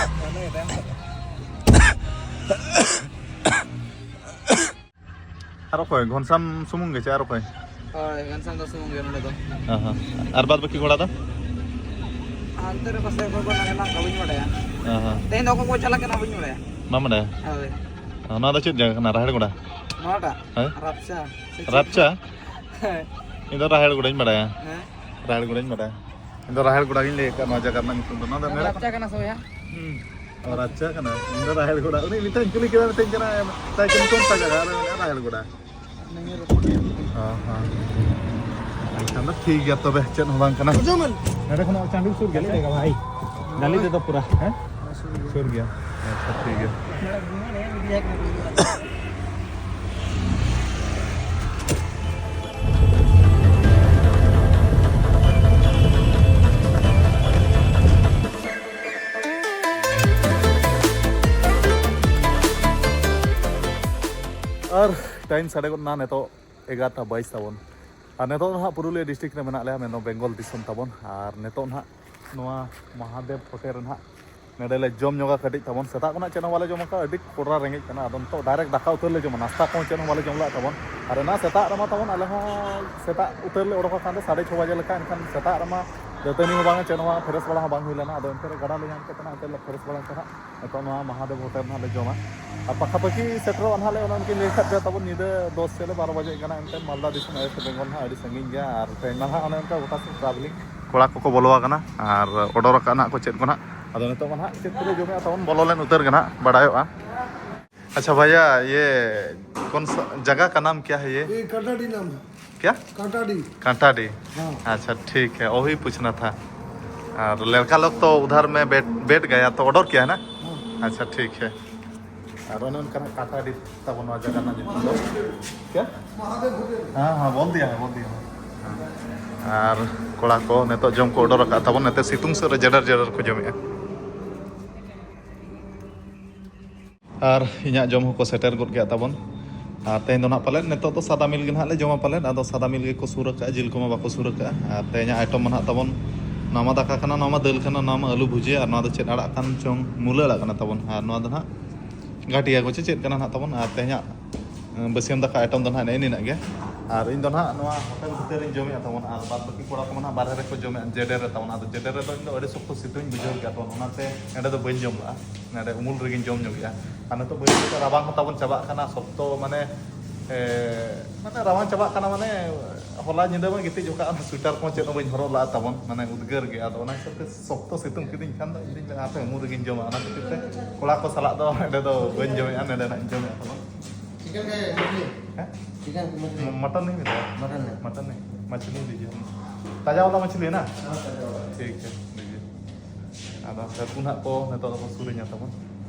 ᱟᱨ ᱚᱠᱚᱭ? ᱜᱷᱚᱱᱥᱟᱢ ᱥᱩᱢᱩᱝ ᱜᱮ ᱪᱮ ᱟᱨ ᱚᱠᱚᱭ? ᱦᱳᱭ, ᱜᱷᱚᱱᱥᱟᱢ ᱫᱟ ᱥᱩᱢᱩᱝ ᱜᱮ ᱱᱚᱰᱮ ᱫᱚ᱾ ᱚ ᱦᱚᱸ᱾ ᱟᱨ ᱵᱟᱫ ᱵᱟᱹᱠᱤ ᱠᱚᱲᱟ ᱫᱚ? ᱦᱟᱱᱛᱮ ᱨᱮ ᱯᱟᱥᱮ ᱚᱠᱚᱭ ᱠᱚ ᱢᱮᱱᱟᱜ ᱠᱚᱣᱟ, ᱵᱟᱹᱧ ᱵᱟᱰᱟᱭᱟ᱾ ᱚ ᱦᱚᱸ᱾ ᱛᱮᱦᱮᱧ ᱫᱚ ᱚᱠᱚᱭ ᱠᱚ ᱪᱟᱞᱟᱜ ᱠᱟᱱᱟ, ᱵᱟᱹᱧ ᱵᱟᱰᱟᱭᱟ᱾ ᱵᱟᱢ ᱵᱟᱰᱟᱭᱟ? ᱦᱳᱭ᱾ ᱚ, ᱱᱚᱣᱟ ᱫᱚ ᱪᱮᱫ ᱡᱟᱭᱜᱟ ᱠᱟᱱᱟ? ᱨᱟᱦᱮᱲ ᱜᱚᱰᱟ? ᱱᱚᱣᱟᱴᱟᱜ? ᱦᱳᱭ᱾ ᱨᱟᱯᱪᱟ᱾ ᱥᱮ ᱪᱮᱫ? ᱨᱟᱯᱪᱟ? ᱦᱮᱸ᱾ ᱤᱧ ᱫᱚ ᱨᱟᱦᱮᱲ ᱜᱚᱰᱟᱧ ᱵᱟᱰᱟᱭᱟ᱾ ᱦᱮᱸ᱾ ᱨᱟᱦᱮᱲ ᱜᱚᱰᱟᱧ ᱵᱟᱰᱟᱭᱟ᱾ ᱤᱧ ᱫᱚ ᱨᱟᱦᱮᱲ ᱜᱚᱰᱟ ᱜᱤᱧ ᱞᱟᱹᱭ ᱟᱠᱟᱫ ᱱᱚᱣᱟ ᱡᱟᱭᱜᱟ ᱨᱮᱱᱟᱜ ᱧᱩᱛᱩᱢ ᱫᱚ᱾ ᱱᱚᱣᱟ ᱫᱚ ᱱᱚᱣᱟ ᱢᱮᱲᱟ ᱨᱟᱯᱪᱟ ᱠᱟᱱᱟ ᱥᱮ ᱵᱚᱭᱦᱟ? ᱦᱩᱸ᱾ ᱚ, ᱨᱟᱪᱟ ᱠᱟᱱᱟ᱾ ᱤᱧ ᱫᱚ ᱨᱟᱦᱮᱲ ᱜᱚᱰᱟ᱾ ᱩᱱᱤ ᱢᱤᱫᱴᱟᱝ ᱠᱩᱞᱤ ᱠᱮᱫᱟ, ᱢᱤᱛᱟᱹᱧ ᱠᱟᱱᱟ, ᱢᱮᱛᱟᱭ ᱠᱟᱹᱱᱟᱹᱧ, "ᱠᱚᱱ ᱥᱟ ᱡᱟᱭᱜᱟ?" ᱟᱫᱚ ᱢᱮᱱᱫᱟ, "ᱨᱟᱦᱮᱲ ᱜᱚᱰᱟ᱾" ᱚ, ᱦᱚᱸ᱾ ᱮᱱᱠᱷᱟᱱ ᱫᱚ ᱴᱷᱤᱠ ᱜᱮᱭᱟ ᱛᱚᱵᱮ, ᱪᱮᱫ ᱦᱚᱸ ᱵᱟᱝ ᱠᱟᱱᱟ᱾ ᱱᱚᱰᱮ ᱠᱷᱚᱱᱟᱜ ᱪᱟᱸᱰᱤ ᱥᱩᱨ ᱜᱮᱭᱟ, ᱞᱟᱹᱭ ᱫᱟᱲᱮᱭᱟᱜᱼᱟ ᱵᱷᱟᱭ? ᱰᱟᱹᱞᱤ ᱛᱮᱫᱚ ᱯᱩᱨᱟ, ᱦᱮᱸ? ᱥᱩᱨ ᱜᱮᱭᱟ᱾ ᱟᱪᱪᱷᱟ, ᱴᱷᱤᱠ ᱜᱮᱭᱟ᱾ ᱟᱨ time ᱥᱟᱰᱮ ᱜᱚᱫ ᱱᱟ ᱱᱤᱛᱚᱜ ᱮᱜᱟᱨᱚᱴᱟ ᱵᱟᱭᱤᱥ ᱛᱟᱵᱚᱱ᱾ ᱟᱨ ᱱᱤᱛᱚᱜ ᱫᱚ ᱦᱟᱸᱜ ᱯᱩᱨᱩᱞᱤᱭᱟᱹ district ᱨᱮ ᱢᱮᱱᱟᱜ ᱞᱮᱭᱟ, ᱢᱮᱱᱫᱚ ᱵᱮᱝᱜᱚᱞ ᱫᱤᱥᱚᱢ ᱛᱟᱵᱚᱱ᱾ ᱟᱨ ᱱᱤᱛᱚᱜ ᱱᱟᱦᱟᱜ ᱱᱚᱣᱟ ᱢᱚᱦᱟᱫᱮᱵ ᱦᱳᱴᱮᱞ ᱨᱮ ᱱᱟᱦᱟᱜ ᱱᱚᱰᱮ ᱞᱮ ᱡᱚᱢ ᱧᱚᱜᱟ ᱠᱟᱹᱴᱤᱡ ᱛᱟᱵᱚᱱ᱾ ᱥᱮᱛᱟᱜ ᱠᱷᱚᱱᱟᱜ ᱪᱮᱫ ᱦᱚᱸ ᱵᱟᱞᱮ ᱡᱚᱢ ᱟᱠᱟᱫᱟ, ᱟᱹᱰᱤ ᱠᱚᱰᱨᱟ ᱨᱮᱸᱜᱮᱡ ᱠᱟᱱᱟ᱾ ᱟᱫᱚ ᱱᱤᱛᱚᱜ ᱰᱟᱭᱨᱮᱠᱴ ᱫᱟᱠᱟ ᱩᱛᱟᱹᱨ ᱞᱮ ᱡᱚᱢᱟ, ᱱᱟᱥᱛᱟ ᱠᱚᱦᱚᱸ ᱪᱮᱫ ᱦᱚᱸ ᱵᱟᱞᱮ ᱡᱚᱢ ᱞᱮᱫ ᱛᱟᱵᱚᱱ᱾ ᱟᱨ ᱮᱱᱟ ᱥᱮᱛᱟᱜ ᱨᱮᱢᱟ ᱛᱟᱵᱚᱱ ᱟᱞᱮ ᱦᱚᱸ ᱥᱮᱛᱟᱜ ᱩᱛᱟᱹᱨ ᱞᱮ ᱚᱰᱚᱠ ᱟᱠᱟᱱ ᱨᱮ ᱥᱟᱲᱮ ᱪᱷᱚ ᱵᱟᱡᱮ ᱞᱮᱠᱟ, ᱮᱱᱠᱷᱟᱱ ᱥᱮᱛᱟᱜ ᱨᱮᱢᱟ ᱫᱟᱹᱛᱟᱹᱱᱤ ᱦᱚᱸ ᱵᱟᱝ, ᱪᱮᱫ ᱦᱚᱸ ᱵᱟᱝ, ᱯᱷᱨᱮᱥ ᱵᱟᱲᱟ ᱦᱚᱸ ᱵᱟᱝ ᱦᱩᱭ ᱞᱮᱱᱟ᱾ ᱟᱫᱚ ᱮᱱᱛᱮ ᱨᱮ ᱜᱟᱰᱟ ᱞᱮ ᱧᱟᱢ ᱠᱮᱫ ᱛᱮ ᱱᱟᱜ ᱮᱱᱛᱮ ᱞᱮ ᱯᱷᱨᱮᱥ ᱵᱟᱲᱟ ᱠᱟᱱᱟ᱾ ᱱᱤᱛᱚᱜ ᱱᱚᱣᱟ ᱢᱟᱦᱟᱫᱮᱵ ᱦᱳᱴᱮᱞ ᱱᱟᱜ ᱞᱮ ᱡᱚᱢᱟ᱾ ᱟᱨ ᱯᱟᱠᱷᱟᱯᱟᱠᱷᱤ ᱥᱮᱴᱮᱨᱚᱜᱼᱟ ᱱᱟᱦᱟᱜ ᱞᱮ, ᱚᱱᱟ ᱢᱤᱫᱴᱤᱱ ᱞᱟᱹᱭ ᱠᱷᱟᱫ ᱯᱮᱭᱟ ᱛᱟᱵᱚᱱ, ᱧᱤᱫᱟᱹ ᱫᱚᱥ ᱥᱮᱫ ᱞᱮ ᱵᱟᱨᱚ ᱵᱟᱡᱮᱜ ᱠᱟᱱᱟ᱾ ᱮᱱᱛᱮ ᱢᱟᱞᱫᱟ ᱫᱤᱥᱚᱢ ᱟᱭᱳ ᱥᱮ ᱵᱮᱝᱜᱚᱞ ᱱᱟᱦᱟᱜ ᱟᱹᱰᱤ ᱥᱟᱺᱜᱤᱧ ᱜᱮᱭᱟ᱾ ᱟᱨ ᱛᱮᱦᱮᱧ ᱢᱟ ᱱᱟᱦᱟᱜ ᱚᱱᱮ ᱚᱱᱠᱟ ᱜᱚᱴᱟ ᱥᱮᱫ ᱴᱨᱟᱵᱷᱮᱞᱤᱝ, ᱠᱚᱲᱟ ᱠᱚᱠᱚ ᱵᱚᱞᱚ ᱟᱠᱟᱱᱟ ᱟᱨ ᱚᱰᱚᱨ ᱟᱠᱟᱫ ᱱᱟᱦᱟᱜ ᱠᱚ ᱪᱮᱫ ᱠᱚ ᱱᱟᱦᱟᱜ᱾ ᱟᱫᱚ ᱱᱤᱛᱚᱜ ᱢᱟ ᱱᱟᱦᱟᱜ ᱪᱮᱫ ᱠᱚᱞᱮ ᱡᱚᱢᱮᱜᱼᱟ ᱛᱟᱵᱚᱱ, ᱵᱚᱞᱚ ᱞᱮᱱ ᱩᱛᱟᱹᱨ ᱜᱮ ᱱᱟᱦᱟᱜ ᱵᱟᱲᱟᱭᱚᱜᱼᱟ᱾ ᱟᱪᱪᱷᱟ ᱵᱷᱟᱭᱟ, ᱤᱭᱟᱹ ᱠᱚᱱ ᱥᱟ ᱡᱟᱭᱜᱟ ᱠᱟ ᱱᱟᱢ ᱠᱭᱟ ᱦᱮ ᱭᱮ? ये कांटाडी नाम है। क्या? कांटाडी। कांटाडी। हाँ। अच्छा ठीक है, वही पूछना था। और लड़का लोग तो उधर में बैठ बैठ गया तो ऑर्डर किया है ना? हाँ। अच्छा ठीक है। ᱟᱨ ᱚᱱᱮ ᱚᱱᱠᱟᱱᱟᱜ ᱠᱟᱴᱟᱰᱤ ᱛᱟᱵᱚᱱ ᱱᱚᱣᱟ ᱡᱟᱭᱜᱟ ᱨᱮᱱᱟᱜ ᱧᱩᱛᱩᱢ ᱫᱚ᱾ क्या? महादेव होटल। हाँ हाँ, बोल दिया है, बोल दिया है। ᱟᱨ ᱠᱚᱲᱟ ᱠᱚ ᱱᱤᱛᱚᱜ ᱡᱚᱢ ᱠᱚ ᱚᱰᱚᱨ ᱟᱠᱟᱫ ᱛᱟᱵᱚᱱ, ᱱᱚᱛᱮ ᱥᱤᱛᱩᱝ ᱥᱮᱫ ᱨᱮ ᱡᱮᱰᱮᱨ ᱡᱮᱰᱮᱨ ᱠᱚ ᱡᱚᱢᱮᱜᱼᱟ᱾ ᱟᱨ ᱤᱧᱟᱹᱜ ᱡᱚᱢ ᱦᱚᱸᱠᱚ ᱥᱮᱴᱮᱨ ᱜᱚᱫ ᱠᱮᱫ ᱛᱟᱵᱚᱱ᱾ ᱟᱨ ᱛᱮᱦᱮᱧ ᱫᱚ ᱱᱟᱦᱟᱜ ᱯᱟᱞᱮᱫ ᱱᱤᱛᱚᱜ ᱫᱚ ᱥᱟᱫᱟ ᱢᱤᱞ ᱜᱮ ᱱᱟᱦᱟᱜ ᱞᱮ ᱡᱚᱢᱟ ᱯᱟᱞᱮᱫ᱾ ᱟᱫᱚ ᱥᱟᱫᱟ ᱢᱤᱞ ᱜᱮᱠᱚ ᱥᱩᱨ ᱟᱠᱟᱫᱼᱟ, ᱡᱤᱞ ᱠᱚᱢᱟ ᱵᱟᱠᱚ ᱥᱩᱨ ᱟᱠᱟᱫᱼᱟ᱾ ᱟᱨ ᱛᱮᱦᱮᱧᱟᱜ ᱟᱭᱴᱮᱢ ᱢᱟ ᱱᱟᱦᱟᱜ ᱛᱟᱵᱚᱱ, ᱱᱚᱣᱟ ᱢᱟ ᱫᱟᱠᱟ ᱠᱟᱱᱟ, ᱱᱚᱣᱟ ᱢᱟ ᱫᱟᱹᱞ ᱠᱟᱱᱟ, ᱱᱚᱣᱟ ᱢᱟ ᱟᱹᱞᱩ ᱵᱷᱩᱡᱤᱭᱟ, ᱟᱨ ᱱᱚᱣᱟ ᱫᱚ ᱪᱮᱫ ᱟᱲᱟᱜ ᱠᱟᱱ ᱪᱚᱝ, ᱢᱩᱞᱟᱹ ᱟᱲᱟᱜ ᱠᱟᱱᱟ ᱛᱟᱵᱚᱱ᱾ ᱟᱨ ᱱᱚᱣᱟ ᱫᱚ ᱱᱟᱦᱟᱜ ᱜᱷᱟᱴᱤᱭᱟ ᱠᱚ ᱪᱮ ᱪᱮᱫ ᱠᱟᱱᱟ ᱱᱟᱦᱟᱜ ᱛᱟᱵᱚᱱ᱾ ᱟᱨ ᱛᱮᱦᱮᱧᱟᱜ ᱵᱟᱹᱥᱭᱟᱹᱢ ᱫᱟᱠᱟ ᱟᱭᱴᱮᱢ ᱫᱚ ᱱᱟᱦᱟᱜ ᱱᱮᱜᱼᱮ ᱱᱤᱱᱟᱹᱜ ᱜᱮ᱾ ᱟᱨ ᱤᱧ ᱫᱚ ᱱᱟᱦᱟᱜ ᱱᱚᱣᱟ ᱦᱳᱴᱮᱞ ᱵᱷᱤᱛᱤᱨ ᱨᱤᱧ ᱡᱚᱢᱮᱫᱼᱟ ᱛᱟᱵᱚᱱ, ᱟᱨ ᱵᱟᱫ ᱵᱟᱹᱠᱤ ᱠᱚᱲᱟ ᱠᱚᱢᱟ ᱱᱟᱦᱟᱜ ᱵᱟᱨᱦᱮ ᱨᱮᱠᱚ ᱡᱚᱢᱮᱫᱼᱟ ᱡᱮᱰᱮᱨ ᱨᱮ ᱛᱟᱵᱚᱱ᱾ ᱟᱫᱚ ᱡᱮᱰᱮᱨ ᱨᱮᱫᱚ ᱤᱧ ᱫᱚ ᱟᱹᱰᱤ ᱥᱚᱠᱛᱚ ᱥᱤᱛᱩᱝ ᱤᱧ ᱵᱩᱡᱷᱟᱹᱣ ᱠᱮᱫᱼᱟ ᱛᱟᱵᱚᱱ, ᱚᱱᱟᱛᱮ ᱱᱚᱰᱮ ᱫᱚ ᱵᱟᱹᱧ ᱡᱚᱢ ᱞᱟᱜᱼᱟ, ᱱᱚᱰᱮ ᱩᱢᱩᱞ ᱨᱮᱜᱮᱧ ᱡᱚᱢ ᱧᱚᱜᱮᱫᱼᱟ᱾ ᱟᱨ ᱱᱤᱛᱚᱜ ᱵᱟᱹᱭ ᱵᱟᱹᱭᱛᱮ ᱨᱟᱵᱟᱝ ᱦᱚᱸ ᱛᱟᱵᱚᱱ ᱪᱟᱵᱟᱜ ᱠᱟᱱᱟ ᱥᱚᱠᱛᱚ, ᱢᱟᱱᱮ, ᱮ, ᱢᱟᱱᱮ ᱨᱟᱵᱟᱝ ᱪᱟᱵᱟᱜ ᱠᱟᱱᱟ, ᱢᱟᱱᱮ ᱦᱚᱞᱟ ᱧᱤᱫᱟᱹ ᱢᱟ ᱜᱤᱛᱤᱡ ᱡᱚᱠᱷᱟᱜ ᱚᱱᱟ ᱥᱩᱭᱮᱴᱟᱨ ᱠᱚᱦᱚᱸ ᱪᱮᱫ ᱦᱚᱸ ᱵᱟᱹᱧ ᱦᱚᱨᱚᱜ ᱞᱟᱜᱼᱟ ᱛᱟᱵᱚᱱ, ᱢᱟᱱᱮ ᱩᱫᱽᱜᱟᱹᱨ ᱜᱮ᱾ ᱟᱫᱚ ᱚᱱᱟ ᱦᱤᱥᱟᱹᱵ ᱛᱮ ᱥᱚᱠᱛᱚ ᱥᱤᱛᱩᱝ ᱠᱤᱫᱤᱧ ᱠᱷᱟᱱ ᱫᱚ ᱤᱧ ᱫᱩᱧ ᱢᱮᱱᱟ ᱦᱟᱯᱮ ᱩᱢᱩᱞ ᱨᱮᱜᱮᱧ ᱡᱚᱢᱟ, ᱚᱱᱟ ᱠᱷᱟᱹᱛᱤᱨ ᱛᱮ ᱠᱚᱲᱟ ᱠᱚ ᱥᱟᱞᱟᱜ ᱫᱚ ᱱᱚᱰᱮ ᱫᱚ ᱵᱟᱹᱧ ᱡᱚᱢᱮᱫᱼᱟ, ᱱᱚᱰᱮ ᱱᱟᱜ ᱤᱧ ᱡᱚᱢᱮᱫᱼᱟ ᱛᱟᱵᱚᱱ᱾ चिकन है, मछली? हैं? चिकन की मछली? म-, मटन नहीं मिलेगा? मटन नहीं। मटन नहीं, मछली लीजिए। ताज़ा वाला मछली है ना? हाँ, ताज़ा वाला। ठीक है, लीजिए। ᱟᱫᱚ ᱦᱟᱹᱠᱩ ᱱᱟᱦᱟᱜ ᱠᱚ ᱱᱤᱛᱚᱜ ᱫᱚᱠᱚ ᱥᱩᱨᱤᱧᱟ ᱛᱟᱵᱚᱱ᱾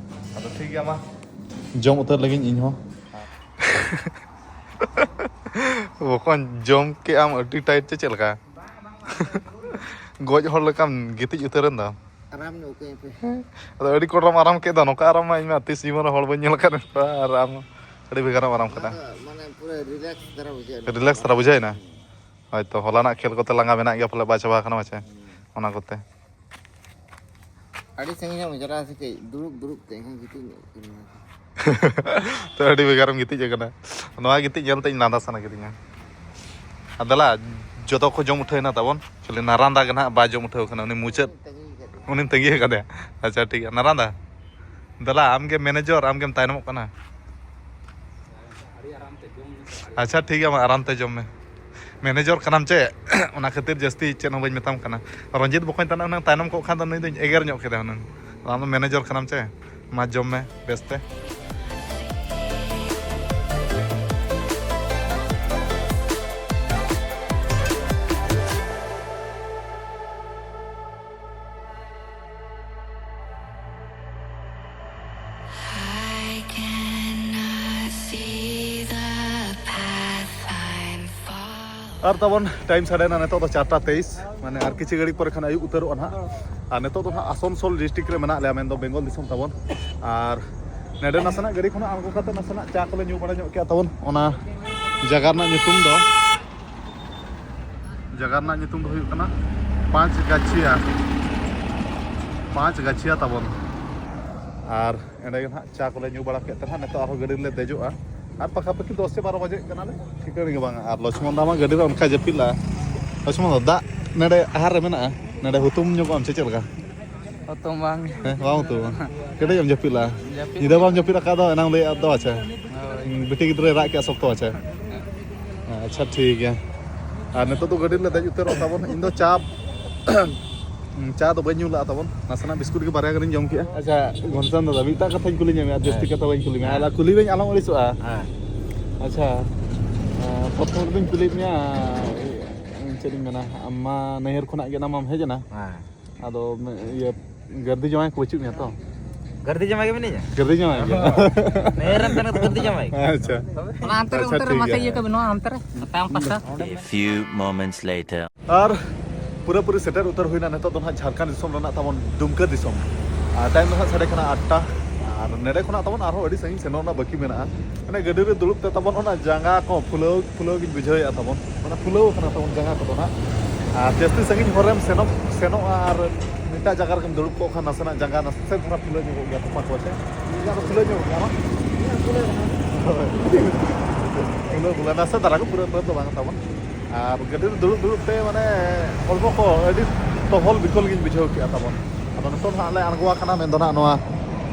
ᱟᱫᱚ ᱴᱷᱤᱠ ᱜᱮᱭᱟ, ᱢᱟ ᱡᱚᱢ ᱩᱛᱟᱹᱨ ᱞᱟᱹᱜᱤᱧ ᱤᱧ ᱦᱚᱸ᱾ ᱵᱚᱠᱚᱧ, ᱡᱚᱢ ᱠᱮᱜ ᱟᱢ ᱟᱹᱰᱤ ᱴᱟᱭᱤᱴ ᱪᱮ ᱪᱮᱫ ᱞᱮᱠᱟ? ᱜᱚᱡ ᱦᱚᱲ ᱞᱮᱠᱟᱢ ᱜᱤᱛᱤᱡ ᱩᱛᱟᱹᱨᱮᱱ ᱫᱚ᱾ ᱟᱨᱟᱢ ᱧᱚᱜ ᱠᱟᱹᱧ ᱯᱮ᱾ ᱟᱫᱚ ᱟᱹᱰᱤ ᱠᱚᱰᱨᱟᱢ ᱟᱨᱟᱢ ᱠᱮᱫ ᱫᱚ, ᱱᱚᱝᱠᱟ ᱟᱨᱟᱢ ᱢᱟ ᱤᱧ ᱢᱟ ᱛᱤᱥ ᱡᱤᱵᱚᱱ ᱨᱮ ᱦᱚᱲ ᱵᱟᱹᱧ ᱧᱮᱞ ᱟᱠᱟᱫ ᱱᱚᱝᱠᱟ ᱟᱨᱟᱢ᱾ ᱟᱹᱰᱤ ᱵᱷᱮᱜᱟᱨᱮᱢ ᱟᱨᱟᱢ ᱠᱟᱫᱟ᱾ ᱚᱱᱟ ᱫᱚ ᱢᱟᱱᱮ ᱯᱩᱨᱟᱹ ᱨᱤᱞᱮᱠᱥ ᱫᱷᱟᱨᱟ ᱵᱩᱡᱷᱟᱹᱜᱼᱟ᱾ ᱨᱤᱞᱮᱠᱥ ᱫᱷᱟᱨᱟ ᱵᱩᱡᱷᱟᱹᱣ ᱮᱱᱟ? ᱦᱩᱸ᱾ ᱦᱳᱭᱛᱚ, ᱦᱚᱞᱟᱱᱟᱜ ᱠᱷᱮᱞ ᱠᱚᱛᱮ ᱞᱟᱸᱜᱟ ᱢᱮᱱᱟᱜ ᱜᱮᱭᱟ ᱯᱟᱞᱮ, ᱵᱟᱭ ᱪᱟᱵᱟ ᱟᱠᱟᱱᱟ ᱯᱟᱪᱮ᱾ ᱦᱩᱸ᱾ ᱚᱱᱟ ᱠᱚᱛᱮ᱾ ᱟᱹᱰᱤ ᱥᱟᱺᱜᱤᱧ ᱧᱚᱜ ᱮᱢ ᱪᱟᱞᱟᱜᱼᱟ ᱥᱮ ᱪᱮᱫ? ᱫᱩᱲᱩᱵ ᱫᱩᱲᱩᱵ ᱛᱮ ᱮᱱᱠᱷᱟᱱ ᱜᱤᱛᱤᱡ ᱧᱚᱜ ᱠᱟᱱᱟ᱾ ᱛᱚ, ᱟᱹᱰᱤ ᱵᱷᱮᱜᱟᱨᱮᱢ ᱜᱤᱛᱤᱡ ᱟᱠᱟᱱᱟ᱾ ᱱᱚᱣᱟ ᱜᱤᱛᱤᱡ ᱧᱮᱞ ᱛᱮ ᱤᱧ ᱞᱟᱸᱫᱟ ᱥᱟᱱᱟ ᱠᱤᱫᱤᱧᱟ᱾ ᱟᱨ ᱫᱮᱞᱟ, ᱡᱚᱛᱚ ᱠᱚ ᱡᱚᱢ ᱩᱴᱷᱟᱹᱣ ᱮᱱᱟ ᱛᱟᱵᱚᱱ, ᱠᱷᱟᱹᱞᱤ ᱱᱟᱨᱟᱱᱫᱟ ᱜᱮ ᱱᱟᱦᱟᱜ ᱵᱟᱭ ᱡᱚᱢ ᱩᱴᱷᱟᱹᱣ ᱠᱟᱱᱟ, ᱩᱱᱤ ᱢᱩᱪᱟᱹᱫ᱾ ᱛᱟᱺᱜᱤ ᱠᱟᱫᱮᱭᱟ᱾ ᱩᱱᱤᱢ ᱛᱟᱺᱜᱤ ᱟᱠᱟᱫᱮᱭᱟ? ᱟᱪᱪᱷᱟ, ᱴᱷᱤᱠ ᱜᱮᱭᱟ᱾ ᱱᱟᱨᱟᱱᱫᱟ, ᱫᱮᱞᱟ, ᱟᱢᱜᱮ ᱢᱮᱱᱮᱡᱚᱨ, ᱟᱢᱜᱮᱢ ᱛᱟᱭᱱᱚᱢᱚᱜ ᱠᱟᱱᱟ᱾ ᱟᱪᱪᱷᱟ, ᱴᱷᱤᱠ ᱜᱮᱭᱟ, ᱢᱟ ᱟᱨᱟᱢ ᱛᱮ ᱡᱚᱢ ᱢᱮ᱾ ᱢᱮᱱᱮᱡᱚᱨ ᱠᱟᱱᱟᱢ ᱪᱮ? ᱚᱱᱟ ᱠᱷᱟᱹᱛᱤᱨ ᱡᱟᱹᱥᱛᱤ ᱪᱮᱫ ᱦᱚᱸ ᱵᱟᱹᱧ ᱢᱮᱛᱟᱢ ᱠᱟᱱᱟ᱾ ᱨᱚᱧᱡᱤᱛ ᱵᱚᱠᱚᱧ ᱛᱟᱱᱟ ᱦᱩᱱᱟᱹᱝ ᱛᱟᱭᱱᱚᱢ ᱠᱚᱜ ᱠᱷᱟᱱ ᱫᱚ ᱱᱩᱭ ᱫᱚᱧ ᱮᱜᱮᱨ ᱧᱚᱜ ᱠᱮᱫᱟ ᱦᱩᱱᱟᱹᱝ᱾ ᱟᱢ ᱫᱚ ᱢᱮᱱᱮᱡᱚᱨ ᱠᱟᱱᱟᱢ ᱪᱮ? ᱢᱟ ᱡᱚᱢ ᱢᱮ ᱵᱮᱥ ᱛᱮ᱾ I cannot see the path I'm following. ᱟᱨ ᱛᱟᱵᱚᱱ ᱴᱟᱭᱤᱢ ᱥᱟᱰᱮᱱᱟ ᱱᱤᱛᱚᱜ ᱫᱚ ᱪᱟᱨᱴᱟ ᱛᱮᱭᱤᱥ, ᱢᱟᱱᱮ ᱟᱨ ᱠᱤᱪᱷᱩ ᱜᱷᱟᱹᱲᱤᱡ ᱯᱚᱨᱮ ᱠᱷᱟᱱ ᱟᱹᱭᱩᱵ ᱩᱛᱟᱹᱨᱚᱜᱼᱟ ᱱᱟᱦᱟᱜ᱾ ᱟᱨ ᱱᱤᱛᱚᱜ ᱫᱚ ᱱᱟᱦᱟᱜ ᱟᱥᱟᱱᱥᱳᱞ ᱰᱤᱥᱴᱨᱤᱠᱴ ᱨᱮ ᱢᱮᱱᱟᱜ ᱞᱮᱭᱟ, ᱢᱮᱱᱫᱚ ᱵᱮᱝᱜᱚᱞ ᱫᱤᱥᱚᱢ ᱛᱟᱵᱚᱱ᱾ ᱟᱨ ᱱᱚᱰᱮ ᱱᱟᱥᱮᱱᱟᱜ ᱜᱟᱹᱰᱤ ᱠᱷᱚᱱᱟᱜ ᱟᱬᱜᱚ ᱠᱟᱛᱮ ᱱᱟᱥᱮᱱᱟᱜ ᱪᱟ ᱠᱚᱞᱮ ᱧᱩ ᱵᱟᱲᱟ ᱧᱚᱜ ᱠᱮᱜᱼᱟ ᱛᱟᱵᱚᱱ᱾ ᱚᱱᱟ ᱡᱟᱭᱜᱟ ᱨᱮᱱᱟᱜ ᱧᱩᱛᱩᱢ ᱫᱚ ᱡᱟᱭᱜᱟ ᱨᱮᱱᱟᱜ ᱧᱩᱛᱩᱢ ᱫᱚ ᱦᱩᱭᱩᱜ ᱠᱟᱱᱟ ᱯᱟᱸᱪ ᱜᱟᱪᱷᱤᱭᱟ, ᱯᱟᱸᱪ ᱜᱟᱪᱷᱤᱭᱟ ᱛᱟᱵᱚᱱ᱾ ᱟᱨ ᱮᱸᱰᱮ ᱜᱮ ᱱᱟᱦᱟᱜ ᱪᱟ ᱠᱚᱞᱮ ᱧᱩ ᱵᱟᱲᱟ ᱠᱮᱫ ᱛᱮ ᱱᱟᱦᱟᱜ ᱱᱤᱛᱚᱜ ᱟᱨᱦᱚᱸ ᱜᱟᱹᱰᱤ ᱨᱮᱞᱮ ᱫᱮᱡᱚᱜᱼᱟ᱾ ᱟᱨ ᱯᱟᱠᱟᱯᱟᱠᱤ ᱫᱚᱥ ᱪᱮ ᱵᱟᱨᱚ ᱵᱟᱡᱮᱜ ᱠᱟᱱᱟᱞᱮ, ᱴᱷᱤᱠᱟᱹᱱ ᱜᱮ ᱵᱟᱝᱟ᱾ ᱟᱨ ᱞᱚᱪᱷᱢᱚᱱ ᱫᱟ ᱢᱟ ᱜᱟᱹᱰᱤ ᱨᱮ ᱚᱱᱠᱟ ᱡᱟᱹᱯᱤᱫ ᱞᱟᱜᱼᱟ᱾ ᱞᱚᱪᱷᱢᱚᱱ ᱫᱟ, ᱫᱟᱜ ᱱᱚᱰᱮ ᱟᱦᱟᱨ ᱨᱮ ᱢᱮᱱᱟᱜᱼᱟ, ᱱᱚᱰᱮ ᱦᱩᱛᱩᱢ ᱧᱚᱜᱚᱜ ᱟᱢ ᱪᱮ ᱪᱮᱫ ᱞᱮᱠᱟ? ᱦᱩᱛᱩᱢ ᱵᱟᱝ᱾ ᱦᱮᱸ, ᱵᱟᱢ ᱦᱩᱛᱩᱢᱟ? ᱠᱟᱹᱴᱤᱡ ᱮᱢ ᱡᱟᱹᱯᱤᱫ ᱞᱟᱜᱼᱟ᱾ ᱡᱟᱹᱯᱤᱫ᱾ ᱧᱤᱫᱟᱹ ᱵᱟᱢ ᱡᱟᱹᱯᱤᱫ ᱟᱠᱟᱫ ᱫᱚ, ᱮᱱᱟᱝ ᱞᱟᱹᱭ ᱟᱫ ᱫᱚ, ᱟᱪᱪᱷᱟ᱾ ᱦᱳᱭ᱾ ᱵᱤᱴᱤ ᱜᱤᱫᱽᱨᱟᱹᱭ ᱨᱟᱜ ᱠᱮᱜᱼᱟ ᱥᱚᱠᱛᱚ, ᱟᱪᱪᱷᱟ᱾ ᱟᱪᱪᱷᱟ, ᱴᱷᱤᱠ ᱜᱮᱭᱟ᱾ ᱟᱨ ᱱᱤᱛᱚᱜ ᱫᱚ ᱜᱟᱹᱰᱤ ᱨᱮᱞᱮ ᱫᱮᱡ ᱩᱛᱟᱹᱨᱚᱜ ᱛᱟᱵᱚᱱ᱾ ᱤᱧ ᱫᱚ ᱪᱟ, ᱪᱟ ᱫᱚ ᱵᱟᱹᱧ ᱧᱩ ᱞᱟᱜᱼᱟ ᱛᱟᱵᱚᱱ, ᱱᱟᱥᱮᱱᱟᱜ ᱵᱤᱥᱠᱩᱴ ᱜᱮ ᱵᱟᱨᱭᱟ ᱜᱟᱱᱤᱧ ᱡᱚᱢ ᱠᱮᱜᱼᱟ᱾ ᱟᱪᱪᱷᱟ, ᱜᱷᱚᱱᱥᱟᱱ ᱫᱟᱫᱟ, ᱢᱤᱫᱴᱟᱜ ᱠᱟᱛᱷᱟᱧ ᱠᱩᱞᱤ ᱧᱟᱢᱮᱭᱟ, ᱟᱨ ᱡᱟᱹᱥᱛᱤ ᱦᱮᱸ᱾ ᱠᱟᱛᱷᱟ ᱵᱟᱹᱧ ᱠᱩᱞᱤ ᱢᱮᱭᱟ᱾ ᱦᱮᱸ᱾ ᱟᱞᱟ ᱠᱩᱞᱤ ᱢᱮᱧ, ᱟᱞᱚᱢ ᱟᱹᱲᱤᱥᱚᱜᱼᱟ᱾ ᱦᱮᱸ᱾ ᱟᱪᱪᱷᱟ, ᱮᱸ, ᱯᱨᱚᱛᱷᱚᱢ ᱨᱮᱫᱚᱧ ᱠᱩᱞᱤᱭᱮᱫ ᱢᱮᱭᱟ, ᱪᱮᱫ ᱤᱧ ᱢᱮᱱᱟ, ᱟᱢ ᱢᱟ ᱱᱟᱹᱭᱦᱟᱹᱨ ᱠᱷᱚᱱᱟᱜ ᱜᱮ ᱱᱟᱢᱟᱢ ᱦᱮᱡ ᱮᱱᱟ᱾ ᱦᱮᱸ᱾ ᱟᱫᱚ ᱢᱮ-, ᱤᱭᱟᱹ, ᱜᱟᱹᱨᱫᱤ ᱡᱟᱶᱟᱭ ᱠᱚ ᱵᱟᱹᱪᱩᱜ ᱢᱮᱭᱟ ᱛᱚ? ᱜᱟᱹᱨᱫᱤ ᱡᱟᱶᱟᱭ ᱜᱮ ᱢᱮᱱᱟᱹᱧᱟ? ᱜᱟᱹᱨᱫᱤ ᱡᱟᱶᱟᱭ ᱜᱮ᱾ ᱱᱟᱹᱭᱦᱟᱹᱨ ᱨᱮᱱ ᱠᱟᱱᱟ ᱠᱚ ᱜᱟᱹᱨᱫᱤ ᱡᱟᱶᱟᱭ᱾ ᱟᱪᱪᱷᱟ᱾ ᱚᱱᱟ ᱦᱟᱱᱛᱮ ᱨᱮ, ᱟᱪᱪᱷᱟ, ᱚᱱᱛᱮ ᱨᱮ ᱴᱷᱤᱠ ᱢᱟᱥᱮ ᱜᱮᱭᱟ᱾ ᱤᱭᱟᱹ ᱠᱚ ᱵᱮᱱᱟᱣᱟ, ᱦᱟᱱᱛᱮ ᱨᱮ, ᱛᱟᱭᱚᱢ ᱯᱟᱥᱴᱟ᱾ A few moments later. ᱟᱨ ᱯᱩᱨᱟᱹᱯᱩᱨᱤ ᱥᱮᱴᱮᱨ ᱩᱛᱟᱹᱨ ᱦᱩᱭᱱᱟ ᱱᱤᱛᱚᱜ ᱫᱚ ᱱᱟᱦᱟᱜ ᱡᱷᱟᱲᱠᱷᱚᱸᱰ ᱫᱤᱥᱚᱢ ᱨᱮᱱᱟᱜ ᱛᱟᱵᱚᱱ ᱰᱩᱢᱠᱟᱹ ᱫᱤᱥᱚᱢ᱾ ᱟᱨ ᱴᱟᱭᱤᱢ ᱫᱚ ᱱᱟᱦᱟᱜ ᱥᱟᱰᱮ ᱠᱟᱱᱟ ᱟᱴᱴᱟ᱾ ᱟᱨ ᱱᱚᱰᱮ ᱠᱷᱚᱱᱟᱜ ᱛᱟᱵᱚᱱ ᱟᱨᱦᱚᱸ ᱟᱹᱰᱤ ᱥᱟᱺᱜᱤᱧ ᱥᱮᱱᱚᱜ ᱨᱮᱱᱟᱜ ᱵᱟᱹᱠᱤ ᱢᱮᱱᱟᱜᱼᱟ᱾ ᱢᱟᱱᱮ ᱜᱟᱹᱰᱤ ᱨᱮ ᱫᱩᱲᱩᱵ ᱛᱮ ᱛᱟᱵᱚᱱ ᱚᱱᱟ ᱡᱟᱸᱜᱟ ᱠᱚ ᱯᱷᱩᱞᱟᱹᱣ, ᱯᱷᱩᱞᱟᱹᱣ ᱜᱤᱧ ᱵᱩᱡᱷᱟᱹᱣᱮᱫᱼᱟ ᱛᱟᱵᱚᱱ, ᱢᱟᱱᱮ ᱯᱷᱩᱞᱟᱹᱣ ᱠᱟᱱᱟ ᱛᱟᱵᱚᱱ ᱡᱟᱸᱜᱟ ᱠᱚᱫᱚ ᱱᱟᱦᱟᱜ᱾ ᱟᱨ ᱡᱟᱹᱥᱛᱤ ᱥᱟᱺᱜᱤᱧ ᱦᱚᱨ ᱨᱮᱢ ᱥᱮᱱᱚᱜ, ᱥᱮᱱᱚᱜᱼᱟ ᱟᱨ ᱢᱤᱫ ᱮᱴᱟᱜ ᱡᱟᱭᱜᱟ ᱨᱮᱜᱮᱢ ᱫᱩᱲᱩᱵ ᱠᱚᱜ ᱠᱷᱟᱱ ᱱᱟᱥᱮᱱᱟᱜ ᱡᱟᱸᱜᱟ ᱱᱟᱥᱮ ᱫᱷᱟᱨᱟ ᱯᱷᱩᱞᱟᱹ ᱧᱚᱜᱚᱜ ᱜᱮᱭᱟ, ᱛᱚᱯᱟ ᱠᱚ ᱥᱮ ᱤᱧᱟᱹᱜ ᱫᱚ ᱯᱷᱩᱞᱟᱹ ᱧᱚᱜᱚᱜ ᱜᱮᱭᱟ ᱵᱟᱝ? ᱯᱷᱩᱞᱟᱹ ᱯᱷᱩᱞᱟᱹ ᱱᱟᱥᱮ ᱫᱷᱟᱨᱟ ᱜᱮ, ᱯᱩᱨᱟᱹ ᱯᱩᱨᱟᱹ ᱫᱚ ᱵᱟᱝ ᱛᱟᱵᱚᱱ᱾ ᱟᱨ ᱜᱟᱹᱰᱤ ᱨᱮ ᱫᱩᱲᱩᱵ ᱫᱩᱲᱩᱵ ᱛᱮ ᱢᱟᱱᱮ ᱦᱚᱲᱢᱚ ᱠᱚ ᱟᱹᱰᱤ ᱛᱚᱦᱚᱞ ᱵᱤᱠᱚᱞ ᱜᱤᱧ ᱵᱩᱡᱷᱟᱹᱣ ᱠᱮᱜᱼᱟ ᱛᱟᱵᱚᱱ᱾ ᱟᱫᱚ ᱱᱤᱛᱚᱜ ᱱᱟᱦᱟᱜ ᱞᱮ ᱟᱬᱜᱚ ᱟᱠᱟᱱᱟ, ᱢᱮᱱᱫᱚ ᱱᱟᱦᱟᱜ ᱱᱚᱣᱟ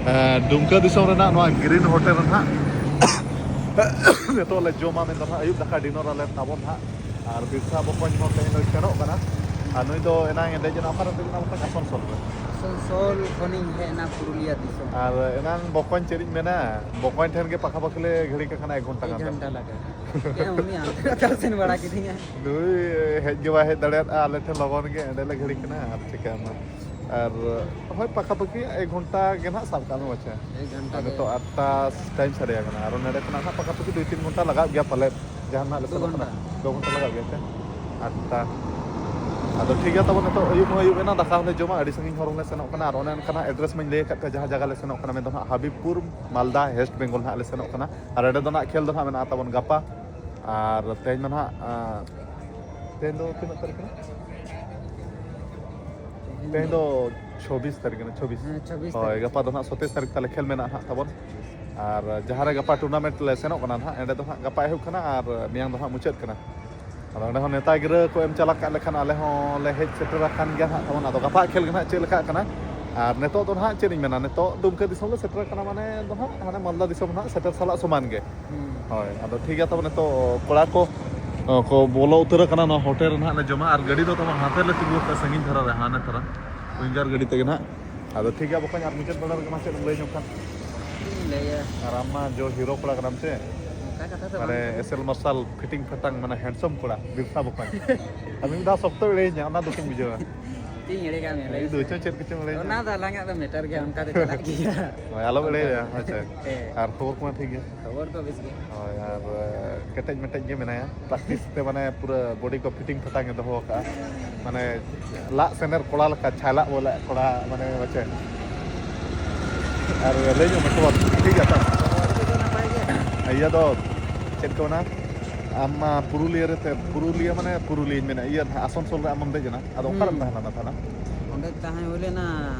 ᱮ, ᱰᱩᱢᱠᱟ ᱫᱤᱥᱚᱢ ᱨᱮᱱᱟᱜ ᱱᱚᱣᱟ ᱜᱨᱤᱱ ᱦᱳᱴᱮᱞ ᱨᱮ ᱱᱟᱦᱟᱜ ᱱᱤᱛᱚᱜ ᱞᱮ ᱡᱚᱢᱟ, ᱢᱮᱱᱫᱚ ᱱᱟᱦᱟᱜ ᱟᱹᱭᱩᱵ ᱫᱟᱠᱟ ᱰᱤᱱᱟᱨ ᱟᱞᱮ ᱛᱟᱵᱚᱱ ᱱᱟᱦᱟᱜ᱾ ᱟᱨ ᱵᱤᱨᱥᱟ ᱵᱚᱠᱚᱧ ᱦᱚᱸ ᱛᱮᱦᱮᱧ ᱫᱚᱭ ᱥᱮᱱᱚᱜ ᱠᱟᱱᱟ᱾ ᱟᱨ ᱱᱩᱭ ᱫᱚ ᱮᱱᱟᱝ ᱮ ᱫᱮᱡ ᱮᱱᱟ, ᱚᱠᱟᱨᱮᱢ ᱫᱮᱡ ᱮᱱᱟ ᱵᱚᱠᱚᱧ? ᱟᱥᱟᱱᱥᱳᱞ ᱨᱮ᱾ ᱟᱥᱟᱱᱥᱳᱞ ᱠᱷᱚᱱᱤᱧ ᱦᱮᱡ ᱮᱱᱟ ᱯᱩᱨᱩᱞᱤᱭᱟᱹ ᱫᱤᱥᱚᱢ᱾ ᱟᱨ ᱮᱱᱟᱝ ᱵᱚᱠᱚᱧ ᱪᱮᱫ ᱤᱧ ᱢᱮᱱᱟ, ᱵᱚᱠᱚᱧ ᱴᱷᱮᱱ ᱜᱮ ᱯᱟᱠᱷᱟ ᱯᱟᱹᱠᱷᱤ ᱞᱮ ᱜᱷᱟᱹᱲᱤᱠ ᱟᱠᱟᱱᱟ ᱮᱠ ᱜᱷᱚᱱᱴᱟ ᱮᱠ ᱜᱟᱱ ᱫᱚ᱾ ᱜᱷᱚᱱᱴᱟ ᱞᱟᱜᱟ᱾ ᱦᱮᱸ, ᱩᱱᱤ ᱦᱟᱱᱛᱮ ᱱᱟᱛᱮ ᱥᱮᱱ ᱵᱟᱲᱟ ᱠᱤᱫᱤᱧᱟ᱾ ᱱᱩᱭ ᱦᱮᱡ ᱜᱮ ᱵᱟᱭ ᱦᱮᱡ ᱫᱟᱲᱮᱭᱟᱫᱼᱟ ᱟᱞᱮ ᱴᱷᱮᱱ ᱞᱚᱜᱚᱱ ᱜᱮ, ᱮᱸᱰᱮ ᱞᱮ ᱜᱷᱟᱹᱲᱤᱠ ᱠᱟᱱᱟ᱾ ᱟᱨ ᱪᱤᱠᱟᱹᱭᱟᱢ ᱢᱟ? ᱟᱨ ᱦᱳᱭ, ᱯᱟᱠᱷᱟ ᱯᱟᱹᱠᱷᱤ ᱮᱠ ᱜᱷᱚᱱᱴᱟ ᱜᱮ ᱱᱟᱦᱟᱜ ᱥᱟᱵ ᱠᱟᱜ ᱢᱮ, ᱵᱟᱪᱷᱟ᱾ ᱮᱠ ᱜᱷᱚᱱᱴᱟ ᱟᱨ ᱜᱮ᱾ ᱱᱤᱛᱚᱜ ᱟᱴᱴᱟ ᱴᱟᱭᱤᱢ ᱥᱟᱰᱮ ᱟᱠᱟᱱᱟ, ᱟᱨᱚ ᱱᱚᱰᱮ ᱠᱷᱚᱱᱟᱜ ᱱᱟᱦᱟᱜ ᱯᱟᱠᱷᱟ ᱯᱟᱹᱠᱷᱤ ᱫᱩᱭ ᱛᱤᱱ ᱜᱷᱚᱱᱴᱟ ᱞᱟᱜᱟᱜ ᱜᱮᱭᱟ ᱯᱟᱞᱮᱫ, ᱡᱟᱦᱟᱸ ᱱᱟᱦᱟᱜ ᱞᱮ ᱫᱩ ᱥᱮᱱᱚᱜ ᱠᱟᱱᱟ᱾ ᱜᱷᱚᱱᱴᱟ᱾ ᱫᱩ ᱜᱷᱚᱱᱴᱟ ᱞᱟᱜᱟᱜ ᱜᱮᱭᱟ ᱥᱮ? ᱟᱴᱴᱟ᱾ ᱟᱫᱚ ᱴᱷᱤᱠ ᱜᱮᱭᱟ, ᱛᱟᱵᱚᱱ ᱱᱤᱛᱚᱜ ᱟᱹᱭᱩᱵ ᱦᱚᱸ ᱟᱹᱭᱩᱵ ᱮᱱᱟ, ᱫᱟᱠᱟ ᱦᱚᱸᱞᱮ ᱡᱚᱢᱟ, ᱟᱹᱰᱤ ᱥᱟᱺᱜᱤᱧ ᱦᱚᱨ ᱦᱚᱸᱞᱮ ᱥᱮᱱᱚᱜ ᱠᱟᱱᱟ᱾ ᱟᱨ ᱚᱱᱮ ᱚᱱᱠᱟᱱᱟᱜ ᱮᱰᱨᱮᱥ ᱢᱟᱧ ᱞᱟᱹᱭ ᱟᱠᱟᱫ ᱯᱮᱭᱟ, ᱡᱟᱦᱟᱸ ᱡᱟᱭᱜᱟ ᱞᱮ ᱥᱮᱱᱚᱜ ᱠᱟᱱᱟ, ᱢᱮᱱᱫᱚ ᱱᱟᱦᱟᱜ ᱦᱟᱵᱤᱵᱽᱯᱩᱨ, ᱢᱟᱞᱫᱟ, ᱳᱭᱮᱥᱴ ᱵᱮᱝᱜᱚᱞ ᱱᱟᱦᱟᱜ ᱞᱮ ᱥᱮᱱᱚᱜ ᱠᱟᱱᱟ᱾ ᱟᱨ ᱚᱸᱰᱮ ᱫᱚ ᱱᱟᱦᱟᱜ ᱠᱷᱮᱞ ᱫᱚ ᱱᱟᱦᱟᱜ ᱢᱮᱱᱟᱜᱼᱟ ᱛᱟᱵᱚᱱ ᱜᱟᱯᱟ᱾ ᱟᱨ ᱛᱮᱦᱮᱧ ᱢᱟ ᱱᱟᱦᱟᱜ, ᱟᱸ, ᱛᱮᱦᱮᱧ ᱫᱚ ᱛᱤᱱᱟᱹᱜ ᱛᱟᱹᱨᱤᱠᱷ ᱠᱟᱱᱟ? ᱛᱮᱦᱮᱧ ᱫᱚ ᱪᱷᱚᱵᱵᱤᱥ ᱛᱟᱹᱨᱤᱠᱷ ᱠᱟᱱᱟ, ᱪᱷᱚᱵᱵᱤᱥ᱾ ᱦᱮᱸ, ᱪᱷᱚᱵᱵᱤᱥ ᱦᱳᱭ, ᱛᱟᱹᱨᱤᱠᱷ᱾ ᱜᱟᱯᱟ ᱫᱚ ᱱᱟᱦᱟᱜ ᱥᱟᱛᱟᱥ ᱛᱟᱹᱨᱤᱠᱷ ᱛᱟᱞᱮ ᱠᱷᱮᱞ ᱢᱮᱱᱟᱜᱼᱟ ᱱᱟᱦᱟᱜ ᱛᱟᱵᱚᱱ᱾ ᱟᱨ ᱡᱟᱦᱟᱸ ᱨᱮ ᱜᱟᱯᱟ ᱴᱩᱨᱱᱟᱢᱮᱱᱴ ᱞᱮ ᱥᱮᱱᱚᱜ ᱠᱟᱱᱟ ᱱᱟᱦᱟᱜ, ᱮᱸᱰᱮ ᱫᱚ ᱱᱟᱦᱟᱜ ᱜᱟᱯᱟ ᱮᱦᱚᱵ ᱠᱟᱱᱟ ᱟᱨ ᱢᱮᱭᱟᱝ ᱫᱚ ᱱᱟᱦᱟᱜ ᱢᱩᱪᱟᱹᱫ ᱠᱟᱱᱟ᱾ ᱟᱫᱚ ᱚᱸᱰᱮ ᱦᱚᱸ ᱱᱮᱣᱛᱟ ᱜᱤᱨᱟᱹ ᱠᱚ ᱮᱢ ᱪᱟᱞᱟᱜ ᱠᱟᱱ ᱞᱮᱠᱷᱟᱱ ᱟᱞᱮ ᱦᱚᱸᱞᱮ ᱦᱮᱡ ᱥᱮᱴᱮᱨ ᱟᱠᱟᱱ ᱜᱮᱭᱟ ᱱᱟᱦᱟᱜ ᱛᱟᱵᱚᱱ᱾ ᱟᱫᱚ ᱜᱟᱯᱟ ᱠᱷᱮᱞ ᱜᱮ ᱱᱟᱦᱟᱜ ᱪᱮᱫ ᱞᱮᱠᱟᱜ ᱠᱟᱱᱟ᱾ ᱟᱨ ᱱᱤᱛᱚᱜ ᱫᱚ ᱱᱟᱦᱟᱜ ᱪᱮᱫ ᱤᱧ ᱢᱮᱱᱟ, ᱱᱤᱛᱚᱜ ᱫᱩᱢᱠᱟᱹ ᱫᱤᱥᱚᱢ ᱞᱮ ᱥᱮᱴᱮᱨ ᱟᱠᱟᱱᱟ, ᱢᱟᱱᱮ ᱫᱚ ᱱᱟᱦᱟᱜ ᱦᱟᱱᱮ ᱢᱟᱞᱫᱟ ᱫᱤᱥᱚᱢ ᱱᱟᱦᱟᱜ ᱥᱮᱴᱮᱨ ᱥᱟᱞᱟᱜ ᱥᱚᱢᱟᱱ ᱜᱮ᱾ ᱦᱩᱸ᱾ ᱦᱳᱭ, ᱟᱫᱚ ᱴᱷᱤᱠ ᱜᱮᱭᱟ, ᱛᱚᱵᱮ ᱱᱤᱛᱚᱜ ᱠᱚᱲᱟ ᱠᱚ, ᱠᱚ ᱵᱚᱞᱚ ᱩᱛᱟᱹᱨ ᱟᱠᱟᱱᱟ ᱱᱚᱣᱟ ᱦᱳᱴᱮᱞ ᱨᱮ ᱱᱟᱦᱟᱜ ᱞᱮ ᱡᱚᱢᱟ᱾ ᱟᱨ ᱜᱟᱹᱰᱤ ᱫᱚ ᱛᱟᱵᱚᱱ ᱦᱟᱱᱛᱮ ᱞᱮ ᱛᱤᱸᱜᱩ ᱟᱠᱟᱫᱟ, ᱥᱟᱺᱜᱤᱧ ᱫᱷᱟᱨᱟ ᱨᱮ, ᱦᱟᱱᱮ ᱛᱷᱟᱨᱟ ᱩᱭᱤᱝᱜᱟᱨ ᱜᱟᱹᱰᱤ ᱛᱮᱜᱮ ᱱᱟᱦᱟᱜ᱾ ᱟᱫᱚ ᱴᱷᱤᱠ ᱜᱮᱭᱟ ᱵᱚᱠᱚᱧ, ᱟᱨ ᱢᱩᱪᱟᱹᱫ ᱵᱮᱲᱟ ᱨᱮᱜᱮ ᱢᱟ ᱪᱮᱫ ᱮᱢ ᱞᱟᱹᱭ ᱧᱚᱜ ᱠᱷᱟᱱ? ᱪᱮᱫ ᱤᱧ ᱞᱟᱹᱭᱟ? ᱟᱨ ᱟᱢ ᱢᱟ ᱡᱚ ᱦᱤᱨᱳ ᱠᱚᱲᱟ ᱠᱟᱱᱟᱢ ᱥᱮ, ᱚᱱᱠᱟ ᱠᱟᱛᱷᱟ ᱫᱚ ᱢᱟᱱᱮ ᱵᱟᱝ ᱠᱟᱱᱟ᱾ ᱮᱥᱮᱞ ᱢᱟᱨᱥᱟᱞ ᱯᱷᱤᱴᱤᱝ ᱯᱷᱟᱴᱟᱝ, ᱢᱟᱱᱮ ᱦᱮᱱᱰᱥᱚᱢ ᱠᱚᱲᱟ, ᱵᱤᱨᱥᱟ ᱵᱚᱠᱚᱧ᱾ ᱟᱨ ᱢᱤᱫ ᱫᱷᱟᱣ ᱥᱚᱠᱛᱚ ᱮᱲᱮᱭᱤᱧᱟ, ᱚᱱᱟ ᱫᱩᱠᱤᱧ ᱵᱩᱡᱷᱟᱹᱣᱟ᱾ ᱪᱮᱫ ᱤᱧ ᱮᱲᱮ ᱠᱟᱜ ᱢᱮᱭᱟ, ᱞᱟᱹᱭ ᱤᱧ ᱫᱚ ᱢᱮᱥᱮ᱾ ᱪᱚ ᱪᱮᱫ ᱠᱚᱪᱚᱢ ᱮᱲᱮᱭᱤᱧᱟ᱾ ᱚᱱᱟ ᱫᱚ ᱟᱞᱟᱝᱟᱜ ᱫᱚ ᱢᱮᱴᱟᱨ ᱜᱮᱭᱟ, ᱚᱱᱠᱟ ᱫᱚ ᱪᱟᱞᱟᱜ ᱜᱮᱭᱟ᱾ ᱦᱳᱭ, ᱟᱞᱚᱢ ᱮᱲᱮᱭᱟ, ᱦᱮᱸ ᱥᱮ᱾ ᱦᱮᱸ᱾ ᱟᱨ ᱠᱷᱚᱵᱚᱨ ᱠᱚᱢᱟ ᱴᱷᱤᱠ ᱜᱮᱭᱟ᱾ ᱠᱷᱚᱵᱚᱨ ᱠᱚ ᱵᱮᱥ ᱜᱮ᱾ ᱦᱳᱭ, ᱟᱨ, ᱮ, ᱠᱮᱴᱮᱡ ᱢᱮᱴᱮᱡ ᱜᱮ ᱢᱮᱱᱟᱭᱟ᱾ ᱯᱨᱮᱠᱴᱤᱥ ᱛᱮ ᱢᱟᱱᱮ ᱯᱩᱨᱟᱹ ᱵᱚᱰᱤ ᱠᱚ ᱯᱷᱤᱴᱤᱝ ᱯᱷᱟᱴᱟᱝ ᱮ ᱫᱚᱦᱚ ᱟᱠᱟᱫᱼᱟ᱾ ᱢᱟᱱᱮ ᱞᱟᱜ ᱥᱮᱱᱮᱨ ᱠᱚᱲᱟ ᱞᱮᱠᱟ, ᱪᱷᱟᱭᱞᱟᱜ ᱵᱚᱞᱮ ᱠᱚᱲᱟ, ᱢᱟᱱᱮ ᱵᱟᱪᱮ᱾ ᱟᱨ ᱞᱟᱹᱭ ᱧᱚᱜ ᱢᱮ ᱠᱷᱚᱵᱚᱨ, ᱴᱷᱤᱠ ᱜᱮᱭᱟ ᱛᱚ? ᱠᱷᱚᱵᱚᱨ ᱠᱚᱫᱚ ᱱᱟᱯᱟᱭ ᱜᱮ᱾ ᱤᱭᱟᱹ ᱫᱚ ᱪᱮᱫ ᱠᱚ ᱢᱮᱱᱟ? ᱟᱢ ᱢᱟ ᱯᱩᱨᱩᱞᱤᱭᱟᱹ ᱨᱮ ᱛᱮ-, ᱯᱩᱨᱩᱞᱤᱭᱟᱹ ᱢᱟᱱᱮ ᱯᱩᱨᱩᱞᱤᱭᱟᱹᱧ ᱢᱮᱱᱟ, ᱤᱭᱟᱹ ᱱᱟᱦᱟᱜ ᱟᱥᱟᱱᱥᱳᱞ ᱨᱮ ᱟᱢᱮᱢ ᱫᱮᱡ ᱮᱱᱟ᱾ ᱟᱫᱚ ᱚᱠᱟᱨᱮᱢ ᱦᱩᱸ᱾ ᱛᱟᱦᱮᱸ ᱞᱮᱱᱟ ᱛᱟᱦᱮᱱᱟ? ᱚᱸᱰᱮ ᱛᱟᱦᱮᱸ ᱦᱩᱭ ᱞᱮᱱᱟ,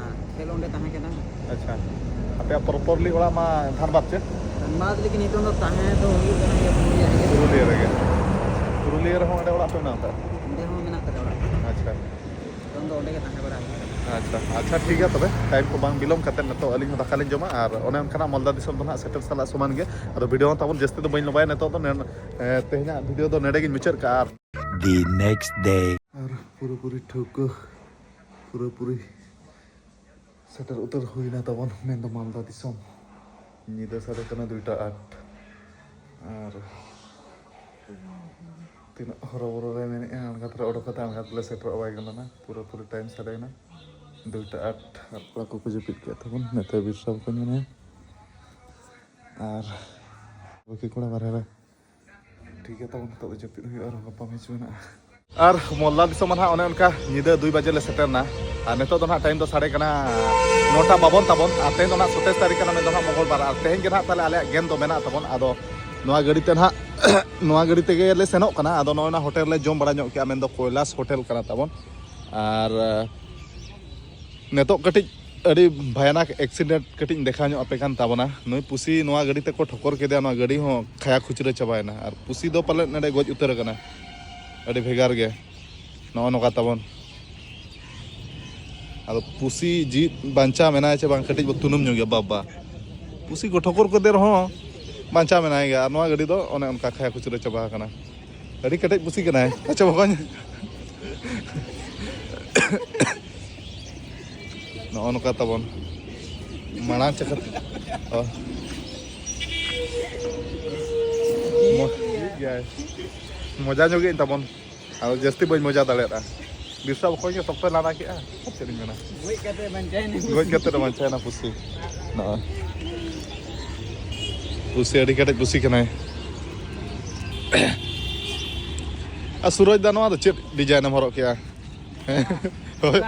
ᱠᱷᱮᱞ ᱚᱸᱰᱮ ᱛᱟᱦᱮᱸ ᱠᱟᱱᱟ᱾ ᱟᱪᱪᱷᱟ, ᱟᱯᱮᱭᱟᱜ ᱯᱨᱚᱯᱚᱨᱞᱤ ᱚᱲᱟᱜ ᱢᱟ ᱫᱷᱟᱱᱵᱟᱫᱽ ᱪᱮ? ᱫᱷᱟᱱᱵᱟᱫᱽ, ᱞᱮᱠᱤᱱ ᱱᱤᱛᱚᱝ ᱫᱚ ᱛᱟᱦᱮᱸ ᱫᱚ ᱦᱩᱭᱩᱜ ᱠᱟᱱᱟ ᱤᱭᱟᱹ ᱯᱩᱨᱩᱞᱤᱭᱟᱹ ᱨᱮᱜᱮ᱾ ᱯᱩᱨᱩᱞᱤᱭᱟᱹ ᱨᱮᱜᱮ᱾ ᱯᱩᱨᱩᱞᱤᱭᱟᱹ ᱨᱮᱦᱚᱸ ᱚᱸᱰᱮ ᱚᱲᱟᱜ ᱯᱮ ᱵᱮᱱᱟᱣ ᱟᱠᱟᱫᱼᱟ? ᱚᱸᱰᱮ ᱦᱚᱸ ᱢᱮᱱᱟᱜ ᱛᱟᱞᱮᱭᱟ ᱚᱲᱟᱜ᱾ ᱟᱪᱪᱷᱟ᱾ ᱱᱤᱛᱚᱝ ᱫᱚ ᱚᱸᱰᱮ ᱜᱮ ᱛᱟᱦᱮᱸ ᱵᱟᱲᱟ ᱦᱩᱭᱩᱜ ᱠᱟᱱᱟ᱾ ᱟᱪᱪᱷᱟ, ᱟᱪᱪᱷᱟ, ᱴᱷᱤᱠ ᱜᱮᱭᱟ ᱛᱚᱵᱮ, ᱴᱟᱭᱤᱢ ᱠᱚ ᱵᱟᱝ ᱵᱤᱞᱚᱢ ᱠᱟᱛᱮ ᱱᱤᱛᱚᱜ ᱟᱹᱞᱤᱧ ᱦᱚᱸ ᱫᱟᱠᱟ ᱞᱤᱧ ᱡᱚᱢᱟ, ᱟᱨ ᱚᱱᱮ ᱚᱱᱠᱟᱱᱟᱜ ᱢᱚᱞᱫᱟ ᱫᱤᱥᱚᱢ ᱫᱚ ᱱᱟᱦᱟᱜ ᱥᱮᱴᱮᱨ ᱥᱟᱞᱟᱜ ᱥᱚᱢᱟᱱ ᱜᱮ᱾ ᱟᱫᱚ ᱵᱷᱤᱰᱤᱭᱳ ᱦᱚᱸ ᱛᱟᱵᱚᱱ ᱡᱟᱹᱥᱛᱤ ᱫᱚ ᱵᱟᱹᱧ ᱞᱚᱢᱵᱟᱭᱟ ᱱᱤᱛᱚᱜ ᱫᱚ, ᱱᱮ-, ᱮ, ᱛᱮᱦᱮᱧᱟᱜ ᱵᱷᱤᱰᱤᱭᱳ ᱫᱚ ᱱᱮᱰᱮ ᱜᱤᱧ ᱢᱩᱪᱟᱹᱫ ᱠᱟᱜᱼᱟ᱾ ᱟᱨ The next day. ᱟᱨ ᱯᱩᱨᱟᱹᱯᱩᱨᱤ ᱴᱷᱟᱹᱣᱠᱟᱹ, ᱯᱩᱨᱟᱹᱯᱩᱨᱤ ᱥᱮᱴᱮᱨ ᱩᱛᱟᱹᱨ ᱦᱩᱭᱱᱟ ᱛᱟᱵᱚᱱ, ᱢᱮᱱᱫᱚ ᱢᱟᱞᱫᱟ ᱫᱤᱥᱚᱢ᱾ ᱧᱤᱫᱟᱹ ᱥᱟᱰᱮ ᱠᱟᱱᱟ ᱫᱩᱭᱴᱟ ᱟᱴ᱾ ᱟᱨ ᱛᱤᱱᱟᱹᱜ ᱦᱚᱨᱚᱵᱚᱨᱚ ᱞᱮ ᱢᱮᱱᱮᱫᱼᱟ, ᱟᱬᱜᱟᱛ ᱨᱮ ᱚᱰᱚᱠ ᱠᱟᱛᱮ ᱟᱬᱜᱟᱛ ᱞᱮ ᱥᱮᱴᱮᱨᱚᱜ ᱵᱟᱭ ᱜᱟᱱ ᱞᱮᱱᱟ᱾ ᱯᱩᱨᱟᱹᱯᱩᱨᱤ ᱴᱟᱭᱤᱢ ᱥᱟᱰᱮᱭᱮᱱᱟ ᱫᱩᱭᱴᱟ ᱟᱴ᱾ ᱟᱨ ᱠᱚᱲᱟ ᱠᱚᱠᱚ ᱡᱟᱹᱯᱤᱫ ᱠᱮᱫ ᱛᱟᱵᱚᱱ, ᱱᱤᱛᱚᱜ ᱵᱤᱨᱥᱟ ᱵᱟᱠᱚ ᱧᱮᱞᱮᱭᱟ᱾ ᱟᱨ ᱵᱟᱹᱠᱤ ᱠᱚᱲᱟ ᱵᱟᱨᱦᱮ ᱨᱮ᱾ ᱴᱷᱤᱠ ᱜᱮᱭᱟ, ᱛᱟᱵᱚᱱ ᱱᱤᱛᱚᱜ ᱫᱚ ᱡᱟᱹᱯᱤᱫ ᱦᱩᱭᱩᱜᱼᱟ, ᱟᱨᱦᱚᱸ ᱜᱟᱯᱟ ᱢᱮᱪ ᱢᱮᱱᱟᱜᱼᱟ᱾ ᱟᱨ ᱢᱚᱞᱫᱟ ᱫᱤᱥᱚᱢ ᱢᱟ ᱱᱟᱦᱟᱜ ᱚᱱᱮ ᱚᱱᱠᱟ ᱧᱤᱫᱟᱹ ᱫᱩᱭ ᱵᱟᱡᱮ ᱞᱮ ᱥᱮᱴᱮᱨᱱᱟ᱾ ᱟᱨ ᱱᱤᱛᱚᱜ ᱫᱚ ᱱᱟᱦᱟᱜ ᱴᱟᱭᱤᱢ ᱫᱚ ᱥᱟᱰᱮ ᱠᱟᱱᱟ ᱱᱚᱴᱟ ᱵᱟᱵᱚᱱ ᱛᱟᱵᱚᱱ᱾ ᱟᱨ ᱛᱮᱦᱮᱧ ᱫᱚ ᱱᱟᱦᱟᱜ ᱥᱚᱛᱮᱭᱤᱥ ᱛᱟᱹᱨᱤᱠᱷ ᱠᱟᱱᱟ, ᱢᱮᱱᱫᱚ ᱱᱟᱦᱟᱜ ᱢᱚᱝᱜᱚᱞ ᱵᱟᱨ᱾ ᱟᱨ ᱛᱮᱦᱮᱧ ᱜᱮ ᱱᱟᱦᱟᱜ ᱛᱟᱦᱞᱮ ᱟᱞᱮᱭᱟᱜ ᱜᱮᱢ ᱫᱚ ᱢᱮᱱᱟᱜ ᱛᱟᱵᱚᱱ᱾ ᱟᱫᱚ ᱱᱚᱣᱟ ᱜᱟᱹᱰᱤ ᱛᱮ ᱱᱟᱦᱟᱜ ᱱᱚᱣᱟ ᱜᱟᱹᱰᱤ ᱛᱮᱜᱮ ᱞᱮ ᱥᱮᱱᱚᱜ ᱠᱟᱱᱟ᱾ ᱟᱫᱚ ᱱᱚᱜᱼᱚᱭ ᱱᱟ ᱦᱳᱴᱮᱞ ᱞᱮ ᱡᱚᱢ ᱵᱟᱲᱟ ᱧᱚᱜ ᱠᱮᱜᱼᱟ, ᱢᱮᱱᱫᱚ ᱠᱚᱭᱞᱟᱥ ᱦᱳᱴᱮᱞ ᱠᱟᱱᱟ ᱛᱟᱵᱚᱱ᱾ ᱟᱨ ᱱᱤᱛᱚᱜ ᱠᱟᱹᱴᱤᱡ ᱟᱹᱰᱤ ᱵᱷᱟᱭᱟᱱᱟᱠ ᱮᱠᱥᱤᱰᱮᱱᱴ ᱠᱟᱹᱴᱤᱡ ᱤᱧ ᱫᱮᱠᱷᱟᱣ ᱧᱚᱜ ᱟᱯᱮ ᱠᱟᱱ ᱛᱟᱵᱚᱱᱟ᱾ ᱱᱩᱭ ᱯᱩᱥᱤ ᱱᱚᱣᱟ ᱜᱟᱹᱰᱤ ᱛᱮᱠᱚ ᱴᱷᱚᱠᱚᱨ ᱠᱮᱫᱮᱭᱟ, ᱱᱚᱣᱟ ᱜᱟᱹᱰᱤ ᱦᱚᱸ ᱠᱷᱟᱭᱟ ᱠᱷᱩᱪᱨᱟᱹ ᱪᱟᱵᱟᱭᱮᱱᱟ᱾ ᱟᱨ ᱯᱩᱥᱤ ᱫᱚ ᱯᱟᱞᱮᱫ ᱱᱚᱰᱮ ᱜᱚᱡ ᱩᱛᱟᱹᱨ ᱟᱠᱟᱱᱟ᱾ ᱟᱹᱰᱤ ᱵᱷᱮᱜᱟᱨ ᱜᱮ ᱱᱚᱜᱼᱚ ᱱᱚᱝᱠᱟ ᱛᱟᱵᱚᱱ᱾ ᱟᱫᱚ ᱯᱩᱥᱤ ᱡᱤᱣᱤᱫ ᱵᱟᱧᱪᱟᱣ ᱢᱮᱱᱟᱭᱟ ᱪᱮ ᱵᱟᱝ, ᱠᱟᱹᱴᱤᱡ ᱵᱚ ᱛᱩᱱᱩᱢ ᱧᱚᱜ ᱜᱮᱭᱟ ᱵᱟᱵᱟ᱾ ᱯᱩᱥᱤ ᱠᱚ ᱴᱷᱚᱠᱚᱨ ᱠᱮᱫᱮ ᱨᱮᱦᱚᱸ ᱵᱟᱧᱪᱟᱣ ᱢᱮᱱᱟᱭ ᱜᱮᱭᱟ, ᱟᱨ ᱱᱚᱣᱟ ᱜᱟᱹᱰᱤ ᱫᱚ ᱚᱱᱮ ᱚᱱᱠᱟ ᱠᱷᱟᱭᱟ ᱠᱷᱩᱪᱨᱟᱹ ᱪᱟᱵᱟ ᱟᱠᱟᱱᱟ᱾ ᱟᱹᱰᱤ ᱠᱮᱴᱮᱡ ᱯᱩᱥᱤ ᱠᱟᱱᱟᱭ᱾ ᱟᱪᱪᱷᱟ ᱵᱚᱠᱚᱧ, ᱱᱚᱜᱼᱚ ᱱᱚᱝᱠᱟ ᱛᱟᱵᱚᱱ ᱢᱟᱲᱟᱝ ᱪᱟᱠᱟ᱾ ᱚ᱾ ᱢᱚ-, ᱴᱷᱤᱠ ᱜᱮᱭᱟ᱾ ᱢᱚᱡᱟ ᱧᱚᱜ ᱜᱮ ᱛᱟᱵᱚᱱ, ᱟᱫᱚ ᱡᱟᱹᱥᱛᱤ ᱵᱟᱹᱧ ᱢᱚᱡᱟ ᱫᱟᱲᱮᱭᱟᱫᱟ᱾ ᱵᱤᱨᱥᱟ ᱵᱚᱠᱚᱧ ᱜᱮ ᱥᱚᱠᱛᱚᱭ ᱞᱟᱸᱫᱟ ᱠᱮᱜᱼᱟ᱾ ᱪᱮᱫ ᱤᱧ ᱢᱮᱱᱟ? ᱠᱟᱱᱟ᱾ ᱜᱚᱡ ᱠᱟᱛᱮ ᱵᱟᱧᱪᱟᱭᱮᱱᱟ᱾ ᱜᱚᱡ ᱠᱟᱛᱮ ᱫᱚ ᱵᱟᱧᱪᱟᱣᱮᱱᱟ ᱯᱩᱥᱤ᱾ ᱱᱚᱜᱼᱚᱭ᱾ ᱯᱩᱥᱤ ᱟᱹᱰᱤ ᱠᱮᱴᱮᱡ ᱯᱩᱥᱤ ᱠᱟᱱᱟᱭ᱾ ᱟᱨ ᱥᱩᱨᱚᱡᱽ ᱫᱟ, ᱱᱚᱣᱟ ᱫᱚ ᱪᱮᱫ ᱰᱤᱡᱟᱭᱤᱱ ᱮᱢ ᱦᱚᱨᱚᱜ ᱠᱮᱜᱼᱟ? ᱦᱮᱸ? ᱦᱳᱭ᱾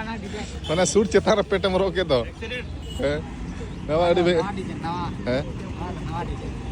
ᱢᱟᱱᱮ ᱥᱩᱴ ᱪᱮᱛᱟᱱ ᱨᱮ ᱯᱮᱱᱴ ᱮᱢ ᱦᱚᱨᱚᱜ ᱠᱮᱫ ᱫᱚ᱾ ᱦᱮᱸ? ᱱᱚᱣᱟ ᱟᱹᱰᱤ ᱵᱷᱮ-, ᱱᱟᱣᱟ ᱰᱤᱡᱟᱭᱤᱱ, ᱱᱟᱣᱟ᱾ ᱦᱮᱸ? ᱱᱟᱣᱟ ᱰᱤᱡᱟᱭᱤᱱ᱾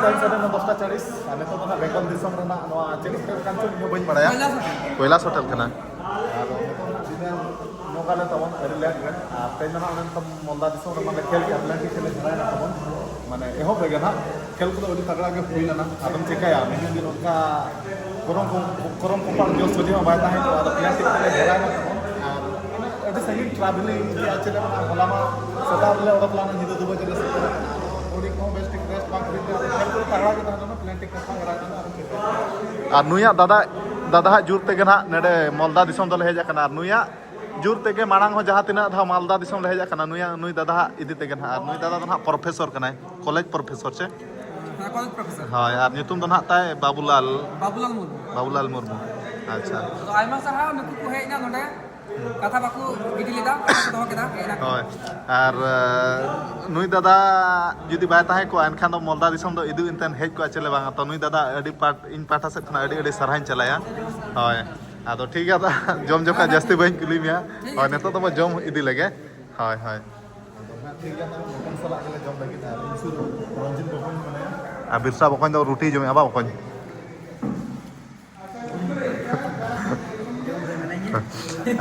ᱴᱟᱭᱤᱢ ᱥᱟᱰᱮ ᱠᱟᱱᱟ ᱫᱚᱥᱴᱟ ᱪᱟᱞᱤᱥ, ᱟᱨ ᱱᱤᱛᱚᱜ ᱫᱚ ᱱᱟᱜ ᱵᱮᱝᱜᱚᱞ ᱫᱤᱥᱚᱢ ᱨᱮᱱᱟᱜ ᱱᱚᱣᱟ ᱪᱮᱫ ᱦᱳᱴᱮᱞ ᱠᱟᱱ ᱪᱚ, ᱤᱧ ᱦᱚᱸ ᱵᱟᱹᱧ ᱵᱟᱲᱟᱭᱟ᱾ ᱠᱚᱭᱞᱟᱥ ᱦᱳᱴᱮᱞ᱾ ᱠᱚᱭᱞᱟᱥ ᱦᱳᱴᱮᱞ ᱠᱟᱱᱟ᱾ ᱟᱫᱚ ᱱᱤᱛᱚᱜ ᱱᱟᱜ ᱰᱤᱱᱟᱨ ᱱᱚᱝᱠᱟ ᱞᱮ ᱛᱟᱵᱚᱱ, ᱟᱹᱰᱤ ᱞᱮᱴ ᱨᱮ, ᱟᱨ ᱛᱮᱦᱮᱧ ᱫᱚ ᱱᱟᱜ ᱚᱱᱮ ᱱᱤᱛᱚᱜ ᱢᱚᱞᱫᱟ ᱫᱤᱥᱚᱢ ᱨᱮ ᱢᱟᱱᱮ ᱠᱷᱮᱞ ᱠᱮᱫᱟ, ᱯᱮᱱᱟᱞᱴᱤ ᱠᱷᱮᱞ ᱞᱮ ᱡᱷᱟᱲᱟᱭᱮᱱᱟ ᱛᱟᱵᱚᱱ, ᱢᱟᱱᱮ ᱮᱦᱚᱵ ᱨᱮᱜᱮ ᱱᱟᱜ ᱠᱷᱮᱞ ᱠᱚᱫᱚ ᱟᱹᱰᱤ ᱛᱟᱜᱲᱟ ᱜᱮ ᱦᱩᱭ ᱞᱮᱱᱟ᱾ ᱟᱫᱚᱢ ᱪᱮᱠᱟᱭᱟ, ᱢᱤᱫ ᱫᱤᱱ ᱚᱱᱠᱟ ᱠᱚᱨᱚᱢ ᱠᱚ-, ᱠᱚᱨᱚᱢ ᱠᱚᱯᱟᱲ ᱡᱚᱥ ᱥᱚᱡᱷᱮ ᱦᱚᱸ ᱵᱟᱭ ᱛᱟᱦᱮᱸ ᱠᱚᱜᱼᱟ᱾ ᱟᱫᱚ ᱯᱮᱱᱟᱞᱴᱤ ᱠᱷᱮᱞ ᱞᱮ ᱡᱷᱟᱲᱟᱭᱮᱱᱟ ᱛᱟᱵᱚᱱ, ᱟᱨ ᱟᱹᱰᱤ ᱥᱟᱺᱜᱤᱧ ᱴᱨᱟᱵᱷᱮᱞᱤᱝ ᱜᱮ ᱟᱨ ᱪᱮᱫ ᱞᱮᱠᱟ ᱦᱚᱞᱟ ᱢᱟ ᱥᱮᱛᱟᱜ ᱨᱮᱞᱮ ᱚᱰᱚᱠ ᱞᱮᱱᱟ, ᱧᱤᱫᱟᱹ ᱫᱩ ᱵᱟᱡᱮ ᱞᱮ ᱥᱮᱴᱮᱨ ᱟᱠᱟᱱᱟ᱾ ᱟᱫᱚ ᱵᱚᱰᱤ ᱠᱚᱦᱚᱸ ᱵᱮᱥ ᱴᱷᱤᱠ ᱨᱮᱥᱴ ᱵᱟᱝ ᱠᱷᱟᱹᱛᱤᱨ ᱛᱮ ᱟᱫᱚ ᱠᱷᱮᱞ ᱠᱚᱫᱚ ᱛᱟᱜᱲᱟ ᱜᱮ ᱛᱟᱦᱮᱸ ᱞᱮᱱᱟ, ᱯᱮᱱᱟᱞᱴᱤ ᱠᱷᱮᱞ ᱠᱷᱚᱱ ᱨᱟᱲᱟ ᱠᱟᱱᱟ ᱟᱨ ᱪᱮᱫ᱾ ᱟᱨ ᱱᱩᱭᱟᱜ ᱫᱟᱫᱟ, ᱫᱟᱫᱟᱣᱟᱜ ᱡᱳᱨ ᱛᱮᱜᱮ ᱱᱟᱦᱟᱜ ᱱᱚᱰᱮ ᱢᱟᱞᱫᱟ ᱫᱤᱥᱚᱢ ᱫᱚᱞᱮ ᱦᱮᱡ ᱟᱠᱟᱱᱟ᱾ ᱟᱨ ᱱᱩᱭᱟᱜ ᱡᱳᱨ ᱛᱮᱜᱮ ᱢᱟᱲᱟᱝ ᱦᱚᱸ ᱡᱟᱦᱟᱸ ᱛᱤᱱᱟᱹᱜ ᱫᱷᱟᱣ ᱢᱟᱞᱫᱟ ᱫᱤᱥᱚᱢ ᱞᱮ ᱦᱮᱡ ᱟᱠᱟᱱᱟ, ᱱᱩᱭᱟᱜ, ᱱᱩᱭ ᱫᱟᱫᱟᱣᱟᱜ ᱤᱫᱤ ᱛᱮᱜᱮ ᱱᱟᱦᱟᱜ᱾ ᱟᱨ ᱱᱩᱭ ᱫᱟᱫᱟ ᱫᱚ ᱱᱟᱦᱟᱜ ᱯᱨᱚᱯᱷᱮᱥᱚᱨ ᱠᱟᱱᱟᱭ, ᱠᱚᱞᱮᱡᱽ ᱯᱨᱚᱯᱷᱮᱥᱚᱨ ᱪᱮ? ᱦᱮᱸ, ᱠᱚᱞᱮᱡᱽ ᱯᱨᱚᱯᱷᱮᱥᱚᱨ᱾ ᱦᱳᱭ, ᱟᱨ ᱧᱩᱛᱩᱢ ᱫᱚ ᱱᱟᱦᱟᱜ ᱛᱟᱭ ᱵᱟᱵᱩᱞᱟᱞ᱾ ᱵᱟᱵᱩᱞᱟᱞ ᱢᱩᱨᱢᱩ᱾ ᱵᱟᱵᱩᱞᱟᱞ ᱢᱩᱨᱢᱩ᱾ ᱟᱪᱪᱷᱟ᱾ ᱟᱫᱚ ᱟᱭᱢᱟ ᱥᱟᱨᱦᱟᱣ ᱱᱩᱠᱩ ᱠᱚ ᱦᱮᱡ ᱮᱱᱟ ᱱᱚᱰᱮ, ᱠᱟᱛᱷᱟ ᱵᱟᱠᱚ ᱜᱤᱰᱤ ᱞᱮᱫᱟ, ᱠᱟᱛᱷᱟ ᱠᱚ ᱫᱚᱦᱚ ᱠᱮᱫᱟ, ᱦᱮᱡ ᱮᱱᱟ ᱠᱚ᱾ ᱦᱳᱭ, ᱟᱨ ᱱᱩᱭ ᱫᱟᱫᱟ ᱡᱩᱫᱤ ᱵᱟᱭ ᱛᱟᱦᱮᱸ ᱠᱚᱜᱼᱟ, ᱮᱱᱠᱷᱟᱱ ᱫᱚ ᱢᱚᱞᱫᱟ ᱫᱤᱥᱚᱢ ᱫᱚ ᱤᱫᱩ ᱮᱱᱛᱮᱱ ᱦᱮᱡ ᱠᱚᱜᱼᱟ ᱪᱮᱞᱮ ᱵᱟᱝ᱾ ᱛᱚ ᱱᱩᱭ ᱫᱟᱫᱟ ᱟᱹᱰᱤ ᱯᱟᱴ-, ᱤᱧ ᱯᱟᱦᱴᱟ ᱥᱮᱫ ᱠᱷᱚᱱᱟᱜ ᱟᱹᱰᱤ ᱟᱹᱰᱤ ᱥᱟᱨᱦᱟᱣᱤᱧ ᱪᱟᱞᱟᱭᱟ᱾ ᱦᱳᱭ, ᱟᱫᱚ ᱴᱷᱤᱠ ᱜᱮᱭᱟ, ᱡᱚᱢ ᱡᱚᱠᱷᱟᱡ ᱡᱟᱹᱥᱛᱤ ᱵᱟᱹᱧ ᱠᱩᱞᱤ ᱢᱮᱭᱟ᱾ ᱦᱳᱭ, ᱱᱤᱛᱚᱜ ᱫᱚᱵᱚ ᱡᱚᱢ ᱤᱫᱤ ᱞᱮᱜᱮ᱾ ᱦᱳᱭ, ᱦᱳᱭ᱾ ᱟᱫᱚ ᱦᱟᱸᱜ ᱴᱷᱤᱠ ᱜᱮᱭᱟ, ᱛᱟᱦᱞᱮ ᱢᱚᱴᱚᱱ ᱥᱟᱞᱟᱜ ᱜᱮᱞᱮ ᱡᱚᱢ ᱞᱟᱹᱜᱤᱫ᱾ ᱟᱨ ᱩᱱᱠᱩ ᱨᱚᱧᱡᱤᱛ ᱵᱟᱹᱵᱩ ᱢᱮᱱᱟᱭᱟ᱾ ᱟᱨ ᱵᱤᱨᱥᱟ ᱵᱚᱠᱚᱧ ᱫᱚ ᱨᱩᱴᱤ ᱡᱚᱢᱮᱜᱼᱟ, ᱵᱟ ᱵᱚᱠᱚᱧ?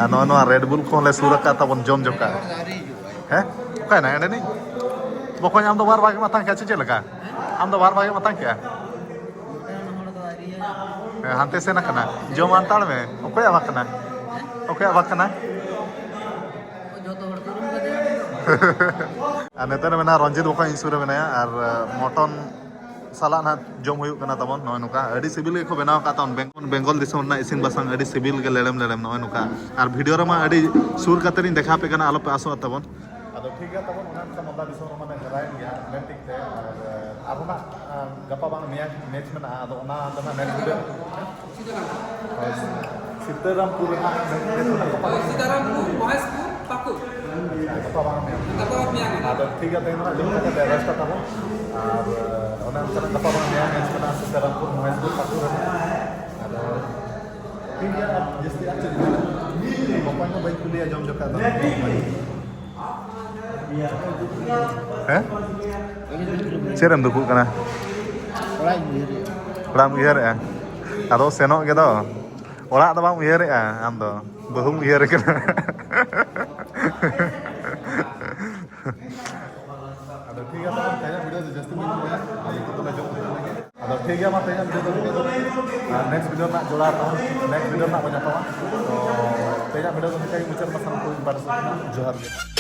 ᱟᱨ ᱱᱚᱜᱼᱚᱭ ᱱᱚᱣᱟ ᱨᱮᱰ ᱵᱩᱞ ᱠᱚᱦᱚᱸ ᱞᱮ ᱥᱩᱨ ᱟᱠᱟᱫ ᱛᱟᱵᱚᱱ ᱡᱚᱢ ᱡᱚᱠᱷᱟ᱾ ᱦᱮᱸ? ᱚᱠᱟᱭᱮᱱᱟ? ᱮᱸᱰᱮᱱᱤᱡ? ᱵᱚᱠᱚᱧ, ᱟᱢ ᱫᱚ ᱵᱟᱨ ᱵᱟᱜᱮᱢ ᱟᱛᱟᱝ ᱠᱮᱜᱼᱟ ᱪᱮ ᱪᱮᱫ ᱞᱮᱠᱟ? ᱟᱢ ᱫᱚ ᱵᱟᱨ ᱵᱟᱜᱮᱢ ᱟᱛᱟᱝ ᱠᱮᱜᱼᱟ? ᱦᱮᱸ, ᱦᱟᱱᱛᱮ ᱥᱮᱱ ᱟᱠᱟᱱᱟ᱾ ᱡᱚᱢ ᱦᱟᱛᱟᱲ ᱢᱮ᱾ ᱚᱠᱚᱭᱟᱜ ᱵᱟᱜ ᱠᱟᱱᱟ? ᱚᱠᱚᱭᱟᱜ ᱵᱟᱜ ᱠᱟᱱᱟ? ᱟᱨ ᱱᱚᱛᱮ ᱨᱮ ᱢᱮᱱᱟᱭᱟ ᱨᱚᱧᱡᱤᱛ ᱵᱚᱠᱚᱧ, ᱤᱧ ᱥᱩᱨ ᱨᱮ ᱢᱮᱱᱟᱭᱟ᱾ ᱟᱨ, ᱟᱸ, ᱢᱚᱴᱚᱱ ᱥᱟᱞᱟᱜ ᱱᱟᱦᱟᱜ ᱡᱚᱢ ᱦᱩᱭᱩᱜ ᱠᱟᱱᱟ ᱛᱟᱵᱚᱱ᱾ ᱱᱚᱜᱼᱚᱭ ᱱᱚᱝᱠᱟ ᱟᱹᱰᱤ ᱥᱤᱵᱤᱞ ᱜᱮᱠᱚ ᱵᱮᱱᱟᱣ ᱟᱠᱟᱫ ᱛᱟᱵᱚᱱ᱾ ᱵᱮᱝ-, ᱵᱮᱝᱜᱚᱞ ᱫᱤᱥᱚᱢ ᱨᱮᱱᱟᱜ ᱤᱥᱤᱱ ᱵᱟᱥᱟᱝ ᱟᱹᱰᱤ ᱥᱤᱵᱤᱞ ᱜᱮ, ᱞᱮᱲᱮᱢ ᱞᱮᱲᱮᱢ ᱱᱚᱜᱼᱚᱭ ᱱᱚᱝᱠᱟ᱾ ᱟᱨ ᱵᱷᱤᱰᱤᱭᱳ ᱨᱮᱢᱟ ᱟᱹᱰᱤ ᱥᱩᱨ ᱠᱟᱛᱮ ᱞᱤᱧ ᱫᱮᱠᱷᱟᱣ ᱟᱯᱮ ᱠᱟᱱᱟ, ᱟᱞᱚᱯᱮ ᱟᱥᱚᱜᱼᱟ ᱛᱟᱵᱚᱱ᱾ ᱟᱫᱚ ᱴᱷᱤᱠ ᱜᱮᱭᱟ ᱛᱟᱵᱚᱱ, ᱚᱱᱟ ᱢᱤᱫᱴᱟᱝ ᱢᱟᱞᱫᱟ ᱫᱤᱥᱚᱢ ᱨᱮᱢᱟ ᱞᱮ ᱡᱟᱞᱟᱭᱮᱱ ᱜᱮᱭᱟ ᱢᱮᱱ ᱴᱷᱤᱠ ᱛᱮ᱾ ᱟᱨ, ᱟᱨᱦᱚᱸ ᱱᱟᱜ, ᱟᱸ, ᱜᱟᱯᱟ ᱵᱟᱝ ᱢᱮᱭᱟᱝ ᱢᱮᱪ ᱢᱮᱱᱟᱜᱼᱟ, ᱟᱫᱚ ᱚᱱᱟ ᱫᱚ ᱱᱟᱜ ᱢᱮᱪ ᱵᱷᱤᱰᱤᱭᱳ᱾ ᱦᱳᱭ, ᱥᱤᱛᱟᱹᱨᱟᱢᱯᱩᱨ ᱨᱮᱱᱟᱜ ᱢᱮᱪ ᱢᱮᱱᱟᱜᱼᱟ ᱜᱟᱯᱟ ᱵᱟᱝ? ᱥᱤᱛᱟᱹᱨᱟᱢᱯᱩᱨ, ᱢᱚᱦᱮᱥᱯᱩᱨ, ᱯᱟᱹᱠᱩᱲ᱾ ᱟᱪᱪᱷᱟ, ᱜᱟᱯᱟ ᱵᱟᱝ ᱢᱮᱭᱟᱝ᱾ ᱜᱟᱯᱟ ᱵᱟᱝ ᱢᱮᱭᱟᱝ ᱢᱮᱱᱟᱜᱼᱟ᱾ ᱟᱫᱚ ᱴᱷᱤᱠ ᱜᱮᱭᱟ, ᱛᱮᱦᱮᱧ ᱫᱚ ᱱᱟᱜ ᱡᱚᱢ ᱠᱟᱛᱮ ᱞᱮ ᱨᱮᱥᱴᱟ ᱛᱟᱵᱚᱱ᱾ ᱟᱨ, ᱟᱸ, ᱚᱱᱮ ᱚᱱᱠᱟ ᱱᱟᱜ ᱜᱟᱯᱟ ᱵᱟᱝ ᱢᱮᱭᱟᱝ ᱢᱮᱪ ᱢᱮᱱᱟᱜᱼᱟ ᱥᱤᱛᱟᱹᱨᱟᱢᱯᱩᱨ, ᱢᱚᱦᱮᱥᱯᱩᱨ, ᱯᱟᱹᱠᱩᱲ ᱨᱮ᱾ ᱟᱫᱚ ᱴᱷᱤᱠ ᱜᱮᱭᱟ, ᱟᱨ ᱡᱟᱹᱥᱛᱤ ᱟᱨ ᱪᱮᱫ ᱵᱚᱠᱚᱧ ᱦᱚᱸ ᱵᱟᱹᱧ ᱠᱩᱞᱤᱭᱟ ᱡᱚᱢ ᱡᱚᱠᱷᱟᱡ ᱫᱚ᱾ ᱦᱮᱸ? ᱪᱮᱫ ᱨᱮᱢ ᱫᱩᱠᱩᱜ ᱠᱟᱱᱟ? ᱚᱲᱟᱜ ᱮᱢ ᱩᱭᱦᱟᱹᱨᱮᱜᱼᱟ? ᱟᱫᱚ ᱥᱮᱱᱚᱜ ᱜᱮ ᱫᱚ᱾ ᱚᱲᱟᱜ ᱫᱚ ᱵᱟᱢ ᱩᱭᱦᱟᱹᱨᱮᱜᱼᱟ ᱟᱢ ᱫᱚ, ᱵᱟᱹᱦᱩᱢ ᱩᱭᱦᱟᱹᱨᱮ ᱠᱟᱱᱟ᱾ ᱟᱫᱚ ᱴᱷᱤᱠ ᱜᱮᱭᱟ, ᱛᱟᱦᱚᱞᱮ ᱛᱮᱦᱮᱧᱟᱜ video ᱫᱚ ᱡᱟᱹᱥᱛᱤ ᱵᱟᱹᱧ ᱞᱟᱹᱭᱟ᱾ ᱟᱫᱚ ᱱᱤᱛᱚᱜ ᱫᱚᱞᱮ ᱡᱚᱢ ᱠᱟᱛᱮ ᱞᱟᱹᱜᱤᱫ᱾ ᱟᱫᱚ ᱴᱷᱤᱠ ᱜᱮᱭᱟ, ᱢᱟ ᱛᱮᱦᱮᱧᱟᱜ video ᱫᱚ ᱱᱤᱝᱠᱟᱹ ᱜᱮ᱾ ᱟᱨ next video ᱨᱮᱱᱟᱜ ᱡᱚᱲᱟᱣ ᱛᱟᱵᱚᱱ, next video ᱨᱮᱱᱟᱜ ᱵᱚᱱ ᱧᱟᱯᱟᱢᱟ᱾ ᱛᱚ ᱛᱮᱦᱮᱧᱟᱜ video ᱫᱚ ᱱᱤᱝᱠᱟᱹ ᱜᱮ ᱢᱩᱪᱟᱹᱫ ᱨᱮᱱᱟᱜ ᱥᱟᱱᱟᱢ ᱠᱚ ᱵᱟᱨ ᱡᱚᱦᱟᱨ ᱜᱮ᱾